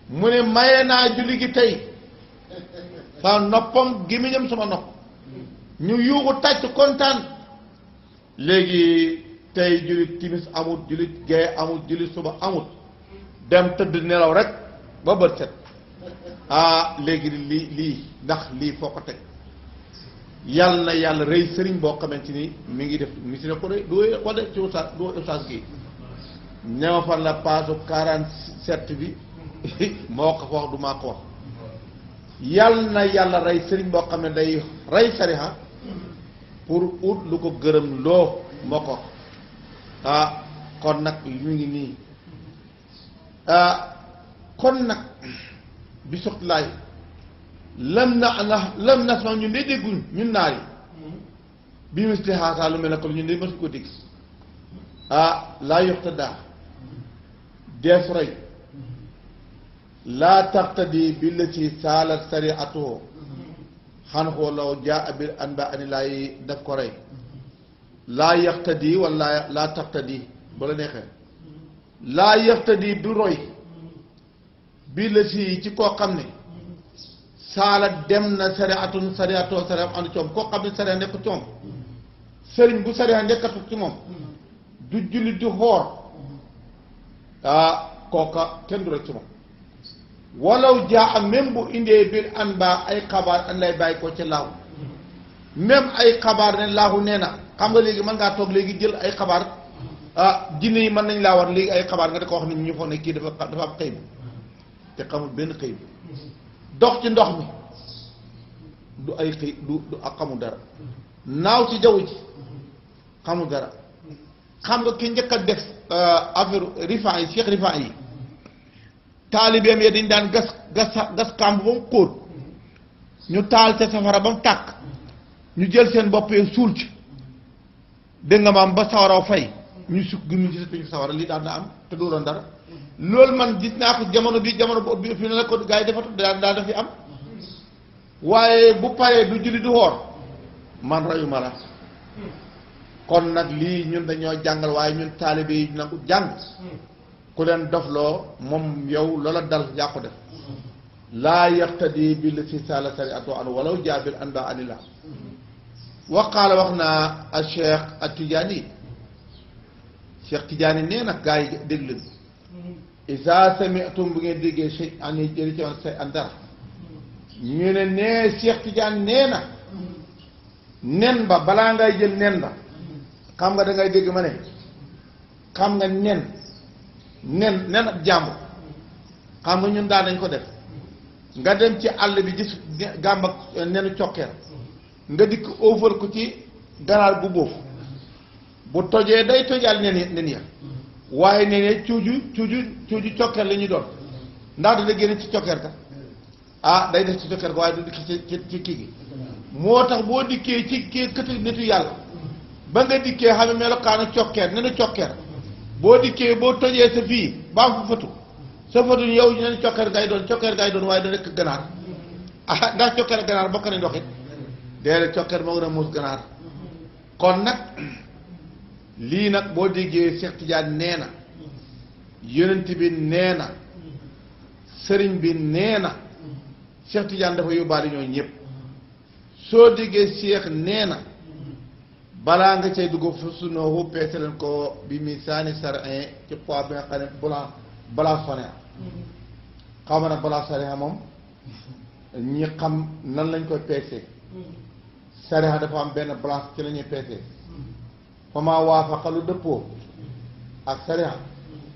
mu ne maye naa julli gi tey sa noppam gémmiñam sama nopp ñu yuuxu tàcc kontaan léegi tey jullit timis amut jullit gee amut jullit suba amut dem tëdd nelaw rek ba bët set léegi lii ndax lii foo ko teg yàlla na yàlla rëy sëriñ boo xamante ni mi ngi def misi ne ko de du ko de ci ustaas gi ñama fan la paasu 47 bi moo ko wax du maa ko wax yàlla na yàlla rey sëriñ boo xam ne day rey sariha pour ut lu ko gërëm loo moo ko kon nag ñu ngi nii kon nag bi soxlaay lam nas ma ñun de dégguñ ñun naar yi bi misli xaasaa lu mel ne ko ñun de mësuñ ko dégg laa yoxta daa dees roy laa taxtadi bi la ci saalat sariatuhu xan xoolaw jaa bil an ba ani laay daf ko rey laa yaxtadi wala laa taxtadi ba la neexee laa yaxtadi du roy bi la ci koo xam ne saalat dem na sariatun sariatoo sariam anu coom koo xam ne saria nekk coom sëriñ bu saria nekkatu ci moom du julli du xoor kooka kenn du rek ci moom walaw jaa même bu indee biir an ba ay xabaar an lay bàyyi ko ci laahu même ay xabaar ne laahu nee na xam nga léegi mën ngaa toog léegi jël ay xabaar jinne yi mën nañ laa war léegi ay xabaar nga di ko wax nit ñu foog ne kii dafa am xëy bu te xamul benn xëy bu dox ci ndox mi du ay xëy du ak xamul dara naaw ci jaww ji xamul dara xam nga ki njëkk a def affaire rifan yi Cheikh rifan yi taalibeem yi dañ daan gas kàmb ba mu xóot ñu taal ca safara ba mu tàkk ñu jël seen bopp yi suul ci dégg nga maam ba sawaraw fay ñu sukk gi ñu gisatuñu sawara lii daan na am te du doon dara loolu man gis naa ko jamono bi fi ne la ko gars yi defatu daa daf fi am waaye bu paree du julli du xoor man rayuma la kon nag lii ñun dañoo jàngal waaye ñun taalibe yi nag jàng ku leen dofloo moom yow loola dal yaa ko def laa yaxtadi bi la si sala sariatu an walaw jaabil an ba anillah waqaala wax naa a cheikh a tijaani cheikh tijaani nee na gaa yi dégg leen isa sami'tum bu ngeen déggee shay an yi jëri ci woon say an dara ñu ne nee cheikh tijaani nee na nen ba balaa ngay jël nen ba xam nga da ngay dégg ma ne xam nga nen ab jàmbur xam nga ñun daan nañ ko def nga dem ci àll bi gis gàmb ak nenu cokkeer nga dikk óofal ko ci ganaar bu boofu bu tojee day tojal nen ya waaye nee ne cuuju cokkeer la ñuy doon ndax dana génne ci cokkeer ka day def ci cokkeer ka waaye du dikk ci kii gi moo tax boo dikkee ci kii këtu nitu yàlla ba nga dikkee xam ne melokaanu cokkeer nenu cokkeer boo dikkee boo tojee sa fii baa fu fëtu sa fëtu yow ñu ne cokkeer gay doon waaye da nekk ganaar ndax cokkeer ganaar bokk nañ doxit déedéet cokkeer moo gën a muus ganaar kon nag lii nag boo déggee Cheikh Tidiane nee na yonent bi nee na sëriñ bi nee na Cheikh Tidiane dafa yóbbaale ñoo ñëpp soo déggee Cheikh nee na balaa nga cay dugg fu sunoohu peese leen ko bi misaani sarin ci poids bi nga xam ne blanc blanc sonné xaw ma nag balaa sariha moom ñi xam nan lañ koy peesee sariha dafa am benn balance ci la ñuy peesee fa maa waafaqa lu dëppoo ak sariha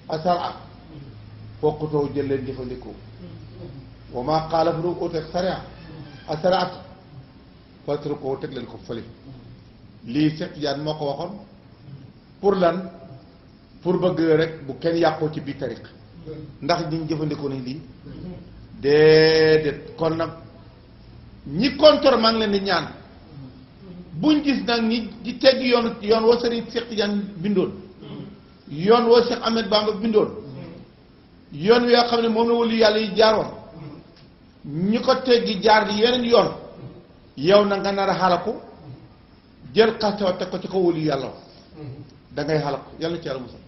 asara fokkutoo jël leen jëfandikoo wa maa xaalaf lu ut ak sariha asaraat fatru ko teg leen ko fële lii Cheikh Tidiane moo ko waxoon pour lan pour bëgg rek bu kenn yàqoo ci biir tariq ndax ñi jëfandikoo nañ lii déedéet kon nag ñi contre maa ngi leen di ñaan buñ gis nag ñi di tegg yoon woo Serigne Cheikh Tidiane bindoon yoon woo Cheikh Ahmed Bamba bindoon yoon wi nga xam ne moom la wali yàlla yi jaaroon ñi ko teggi jaar di yeneen yoon yow na nga nar a xalaku jël xastawa teg ko ci ko wali yàlla da ngay xalaku yàlla ci yàlla musal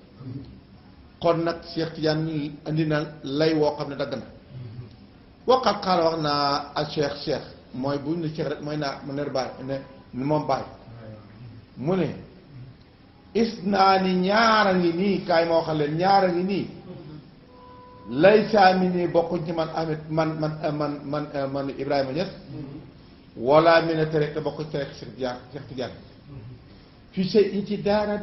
kon nag Cheikh Tidiane andi na lay woo xam ne dagg na waqat xaala wax naa ak cheikh mooy bu ne cheikh rek mooy naa mu ner baay ne moom baay mu ne is naa ni ñaara ngi nii kaay ma waxal leen ñaara ngi nii lay saami nii bokkuñ ci man Ahmed man Ibrahima Niass wala mi ne tere te bokkuñ tere Cheikh Tidiane fi sey in ci dara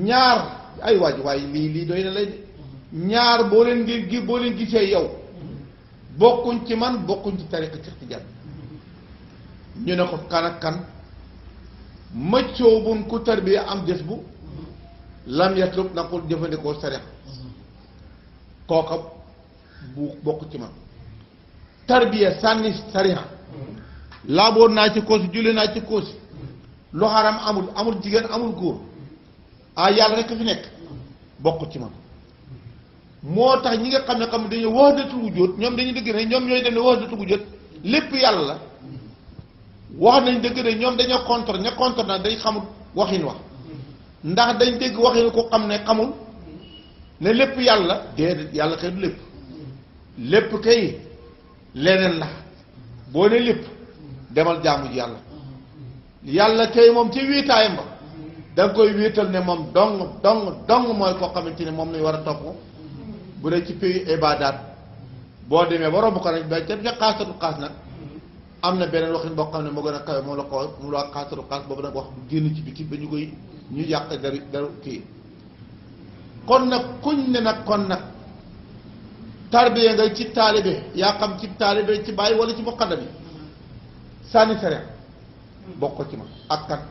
ñaar ay waaj waaye lii doy na lay de ñaar boo leen gisee yow bokkuñ ci man bokkuñ ci tariqa Cheikh Tidiane ñu ne ko kan ak kan mëccoo bun ku tarbiya am des bu lam yatlub na ko jëfandikoo sariya kooka bu bokk ci man tarbiya sànni sariya laaboon naa ci koosi julli naa ci koosi lu xaram amul jigéen amul góor yàlla rekk fi nekk bokk ci man moo tax ñi nga xam ne dañu wahdatul wujud ñoom dañu dëgg ne ñoom ñooy dem ne wahdatul wujud lépp yàlla la wax nañ dëgg ne ñoom dañoo contre ña contre nag dañ xamul waxin wax ndax dañ dégg waxin ko xam ne xamul ne lépp yàlla déedéet yàlla kay du lépp kay leneen la boo ne lépp demal jaamu ji yàlla kay moom ci wiitaayam ba da nga koy wéetal ne moom dong mooy koo xamante ne moom lañ war a topp bu dee ci pays ibaadaat boo demee ba romb ko nag ba ca xaasatu xaas nag am na beneen waxin boo xam ne moo gën a kawe moom la ko mu la xaasatu xaas boobu nag wax bu génn ci biti ba ñu yàq daru kii kon nag kuñ ne nag kon nag tarbiya nga ci taalibe yaa xam ci taalibe ci bàyyi wala ci muqaddam yi sànni sere bokk ko ci ma ak kan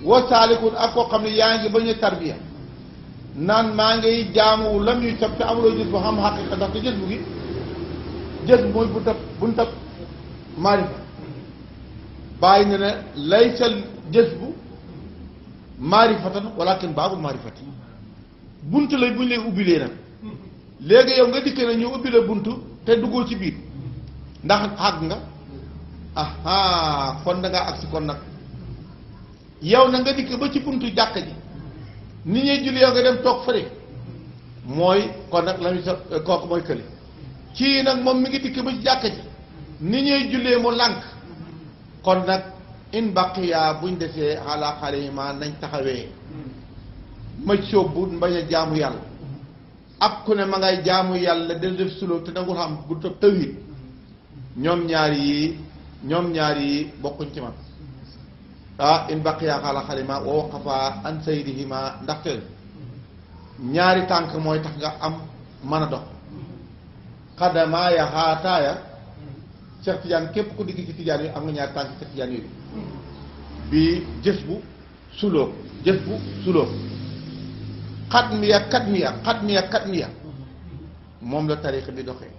wa saalikun ak koo xam ne yaa ngi bañ a tarbiya naan maa ngay jaamu lam ñuy sab te amuloo gis bu xam xaqiqa ndax te jës bu gi jës mooy buntab maarifa bàyyi ne ne laysal jës bu maarifatan walakin baabul maarifati bunt lay buñ lay ubbilee nag léegi yow nga dikkee ne ñu ubbi la bunt te duggoo ci biir ndax àgg nga aha kon da ngaa agsi kon nag yow na nga dikk ba ci buntu jàkka ji nit ñuy julli yow nga dem toog fële mooy kon nag la ñu sa kooku mooy këli kii nag moom mi ngi dikk ba ci jàkka ji nit ñuy jullee mu lànk kon nag in baqiya buñ desee xaalaa xale yi ma nañ taxawee ma sóobu mbañ a jaamu yàlla ak ku ne ma ngay jaamu yàlla del def suloo te dangul xam bu tawhid ñoom ñaar yi bokkuñ ci man in baqiya xaala xalima wa waqafa an saydihima ndaxte ñaari tànk mooy tax nga am mën a dox xadama ya xaataaya Cheikh Tidiane képp ku digg ci Tidiane yi am nga ñaari tànk Cheikh Tidiane yooyu bii jës bu suloo xatmiya moom la tariqa bi doxee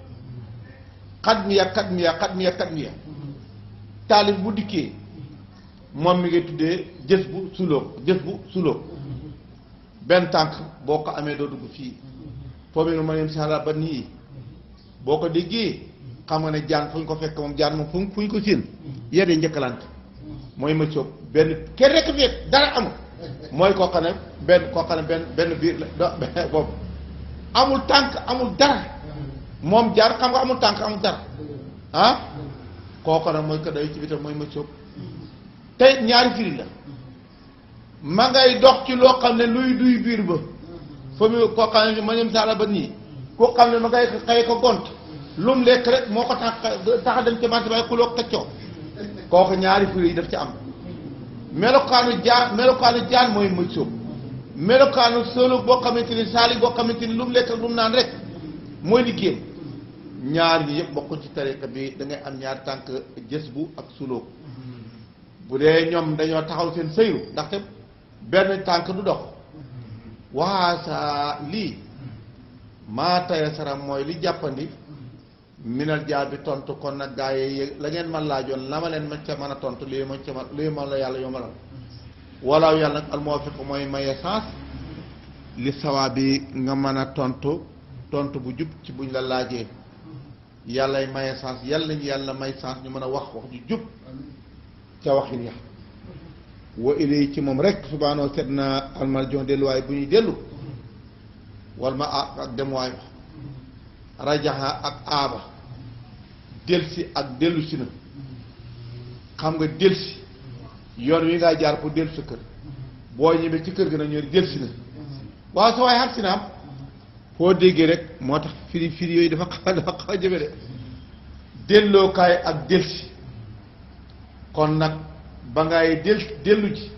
xatmiya taalif bu dikkee moom mi ngi tuddee jës bu suloo benn tànk boo ko amee doo dugg fii foofu nu ma neem si xalaat ba nii boo ko déggee xam nga ne jaan fu ñu ko fekk moom jaan moom fu ñu ko séen yedee njëkkalante mooy ma coob benn kenn rekk fi dara amul mooy koo xam ne benn biir la boobu amul tànk amul dara moom jaar xam nga amul tànk amul dara kooku nag mooy ko day ci bitam mooy ma coob tey ñaari firi la ma ngay dox ci loo xam ne luy duy biir ba fa mu koo xam ne ma ñëm saala ba nii koo xam ne ma ngay xëy ko gont lu mu lekk rek moo ko tax a dem ci marché bay xuloo xëccoo kooku ñaari firi yi daf ci am melokaanu jaan mooy mëj sóob melokaanu solo boo xamante ni saali boo xamante ni lu mu lekk ak lu mu naan rek mooy liggéeyam ñaar ñi yëpp bokkuñ ci tariqa bi da ngay am ñaar tànk jës bu ak sulóog bu dee ñoom dañoo taxaw seen sëyru ndaxte benn tànk du dox waasa lii maa taya saram mooy li jàppandi minal jaar bi tontu kon nag gaa yi la ngeen man laajoon la ma leen ma ca mën a tontu lii ma la yàlla yombalal walaaw yàlla nag al muwaffiq mooy maye sens li sawaa bi nga mën a tontu bu jub ci buñ la laajee yàllay maye sens yàlla nañu yàlla may sens ñu mën a wax ju jub ca waxin ya wa ilay ci moom rek subhaanahu set na almarjon delluwaay bu ñuy dellu wal ma ak demuwaay ba rajaxa ak aaba delsi ak dellu si na xam nga delsi yoon wi ngaa jaar pour dellu sa kër boo ñëwee ci kër gi nag ñoo delsi na waaw sa waay xam si na am foo déggee rek moo tax firi yooyu dafa xaw a jëme de dellookaay ak delsi kon nag ba ngay dellu ji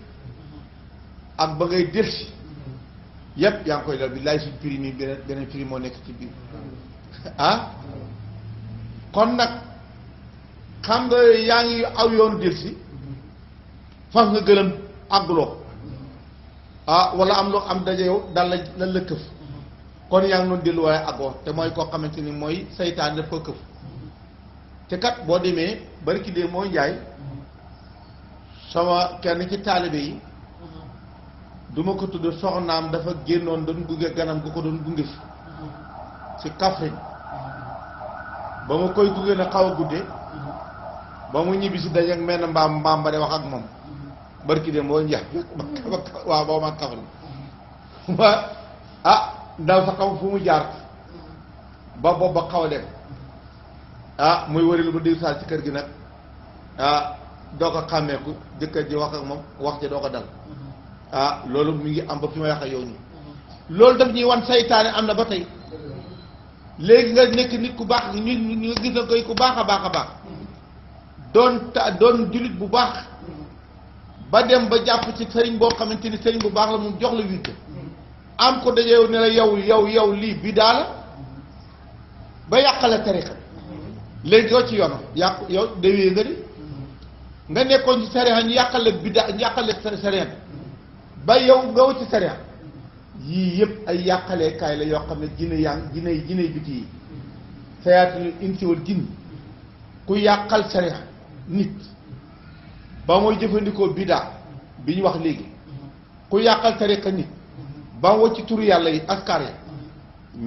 ak ba ngay delsi yépp yaa ngi koy dal bi laay suñ firi mi beneen firi moo nekk ci biir ah kon nag xam nga yaa ngi aw yoonu delsi fas nga gëlëm àgguloo ah wala am loo am daje yow dal la këf kon yaa ngi noonu delluwaay àggoo te mooy koo xamante ni mooy saytaan daf ko këf te kat boo demee bari ki dee mooy njaay sama kenn ci taalibe yi duma ko tudd soxnaam dafa génnoon doon gunge ganam gu ko doon gunge ci Kaffrine ba ma koy gunge na xaw a guddee ba mu ñibbi si dajeeg mel na mbaam ba de wax ak moom barki dem boo njaay waaw boo ma Kaffrine ma ndaw sa xam fu mu jaar ba boobu ba xaw a dem muy wëri lu mu diir saal ci kër gi nag doo ko xàmmeeku jëkkër ji wax ak moom wax ji doo ko dal loolu mi ngi am ba fi may wax ak yow nii loolu daf ñuy wan saytaane am na ba tey léegi nga nekk nit ku baax ñu gis na koy ku baax a baax doon jullit bu baax ba dem ba jàpp ci sëriñ boo xamante ni sëriñ bu baax la moom jox la witte am ko dajeew ne la yow lii bidaa la ba yàqale tariqa léegi yow ci yoonam yàq yow déwee nga di nga nekkoon ci sariya ñu yàqale bidaa ñu yàqale sariya ba yow nga wut ci sariya yii yëpp ay yàqaleekaay la yoo xam ne jinne biti yi sayaatinul insi wal jinn ku yàqal sariya nit ba mooy jëfandikoo bidaa bi ñu wax léegi ku yàqal tariqa nit ba mu ci turu yàlla yi askar yi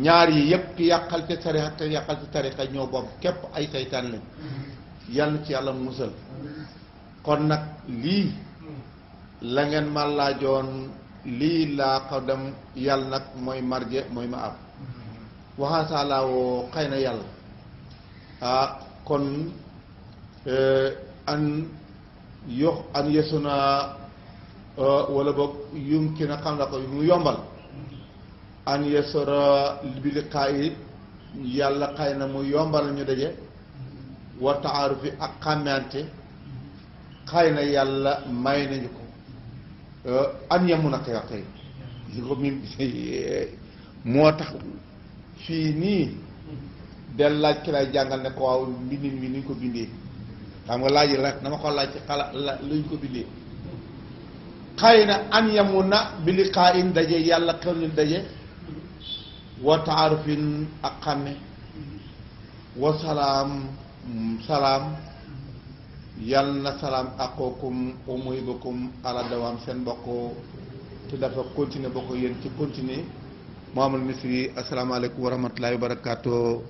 ñaar yi yëpp ki yàqal te sariya te yàqal te tariqa ñoo boobu képp ay saytaan lañ yàlla na ci yàlla musal kon nag lii la ngeen ma laajoon lii laa ko dem yàlla nag mooy marje mooy ma ab waxaasalaa woo xëy na yàlla kon an yesu na wala boog yumki na xam na ko mu yombal an yesora bi liqaa yi yàlla xëy na mu yombal ñu daje wa taarufi ak xàmmante xëy na yàlla may nañu ko an yamu na koy wax tey li ko mi moo tax fii nii del laaj ki lay jàngal ne ko waaw mbindin mi ni ñu ko bindee xam nga laaj rek dama ko laaj ci xala lu ñu ko bindee xëy na an yamu na bi liqaa in daje yàlla xew ñu daje wa taarufin ak xàmme wa salaam yal na salaam akookum wa muhibakum ala dawaam seen mbokk te dafa continuer bokk yéen ci continuer Mouhamadou Misri asalaamaaleykum wa rahmatullahi wa barakaatu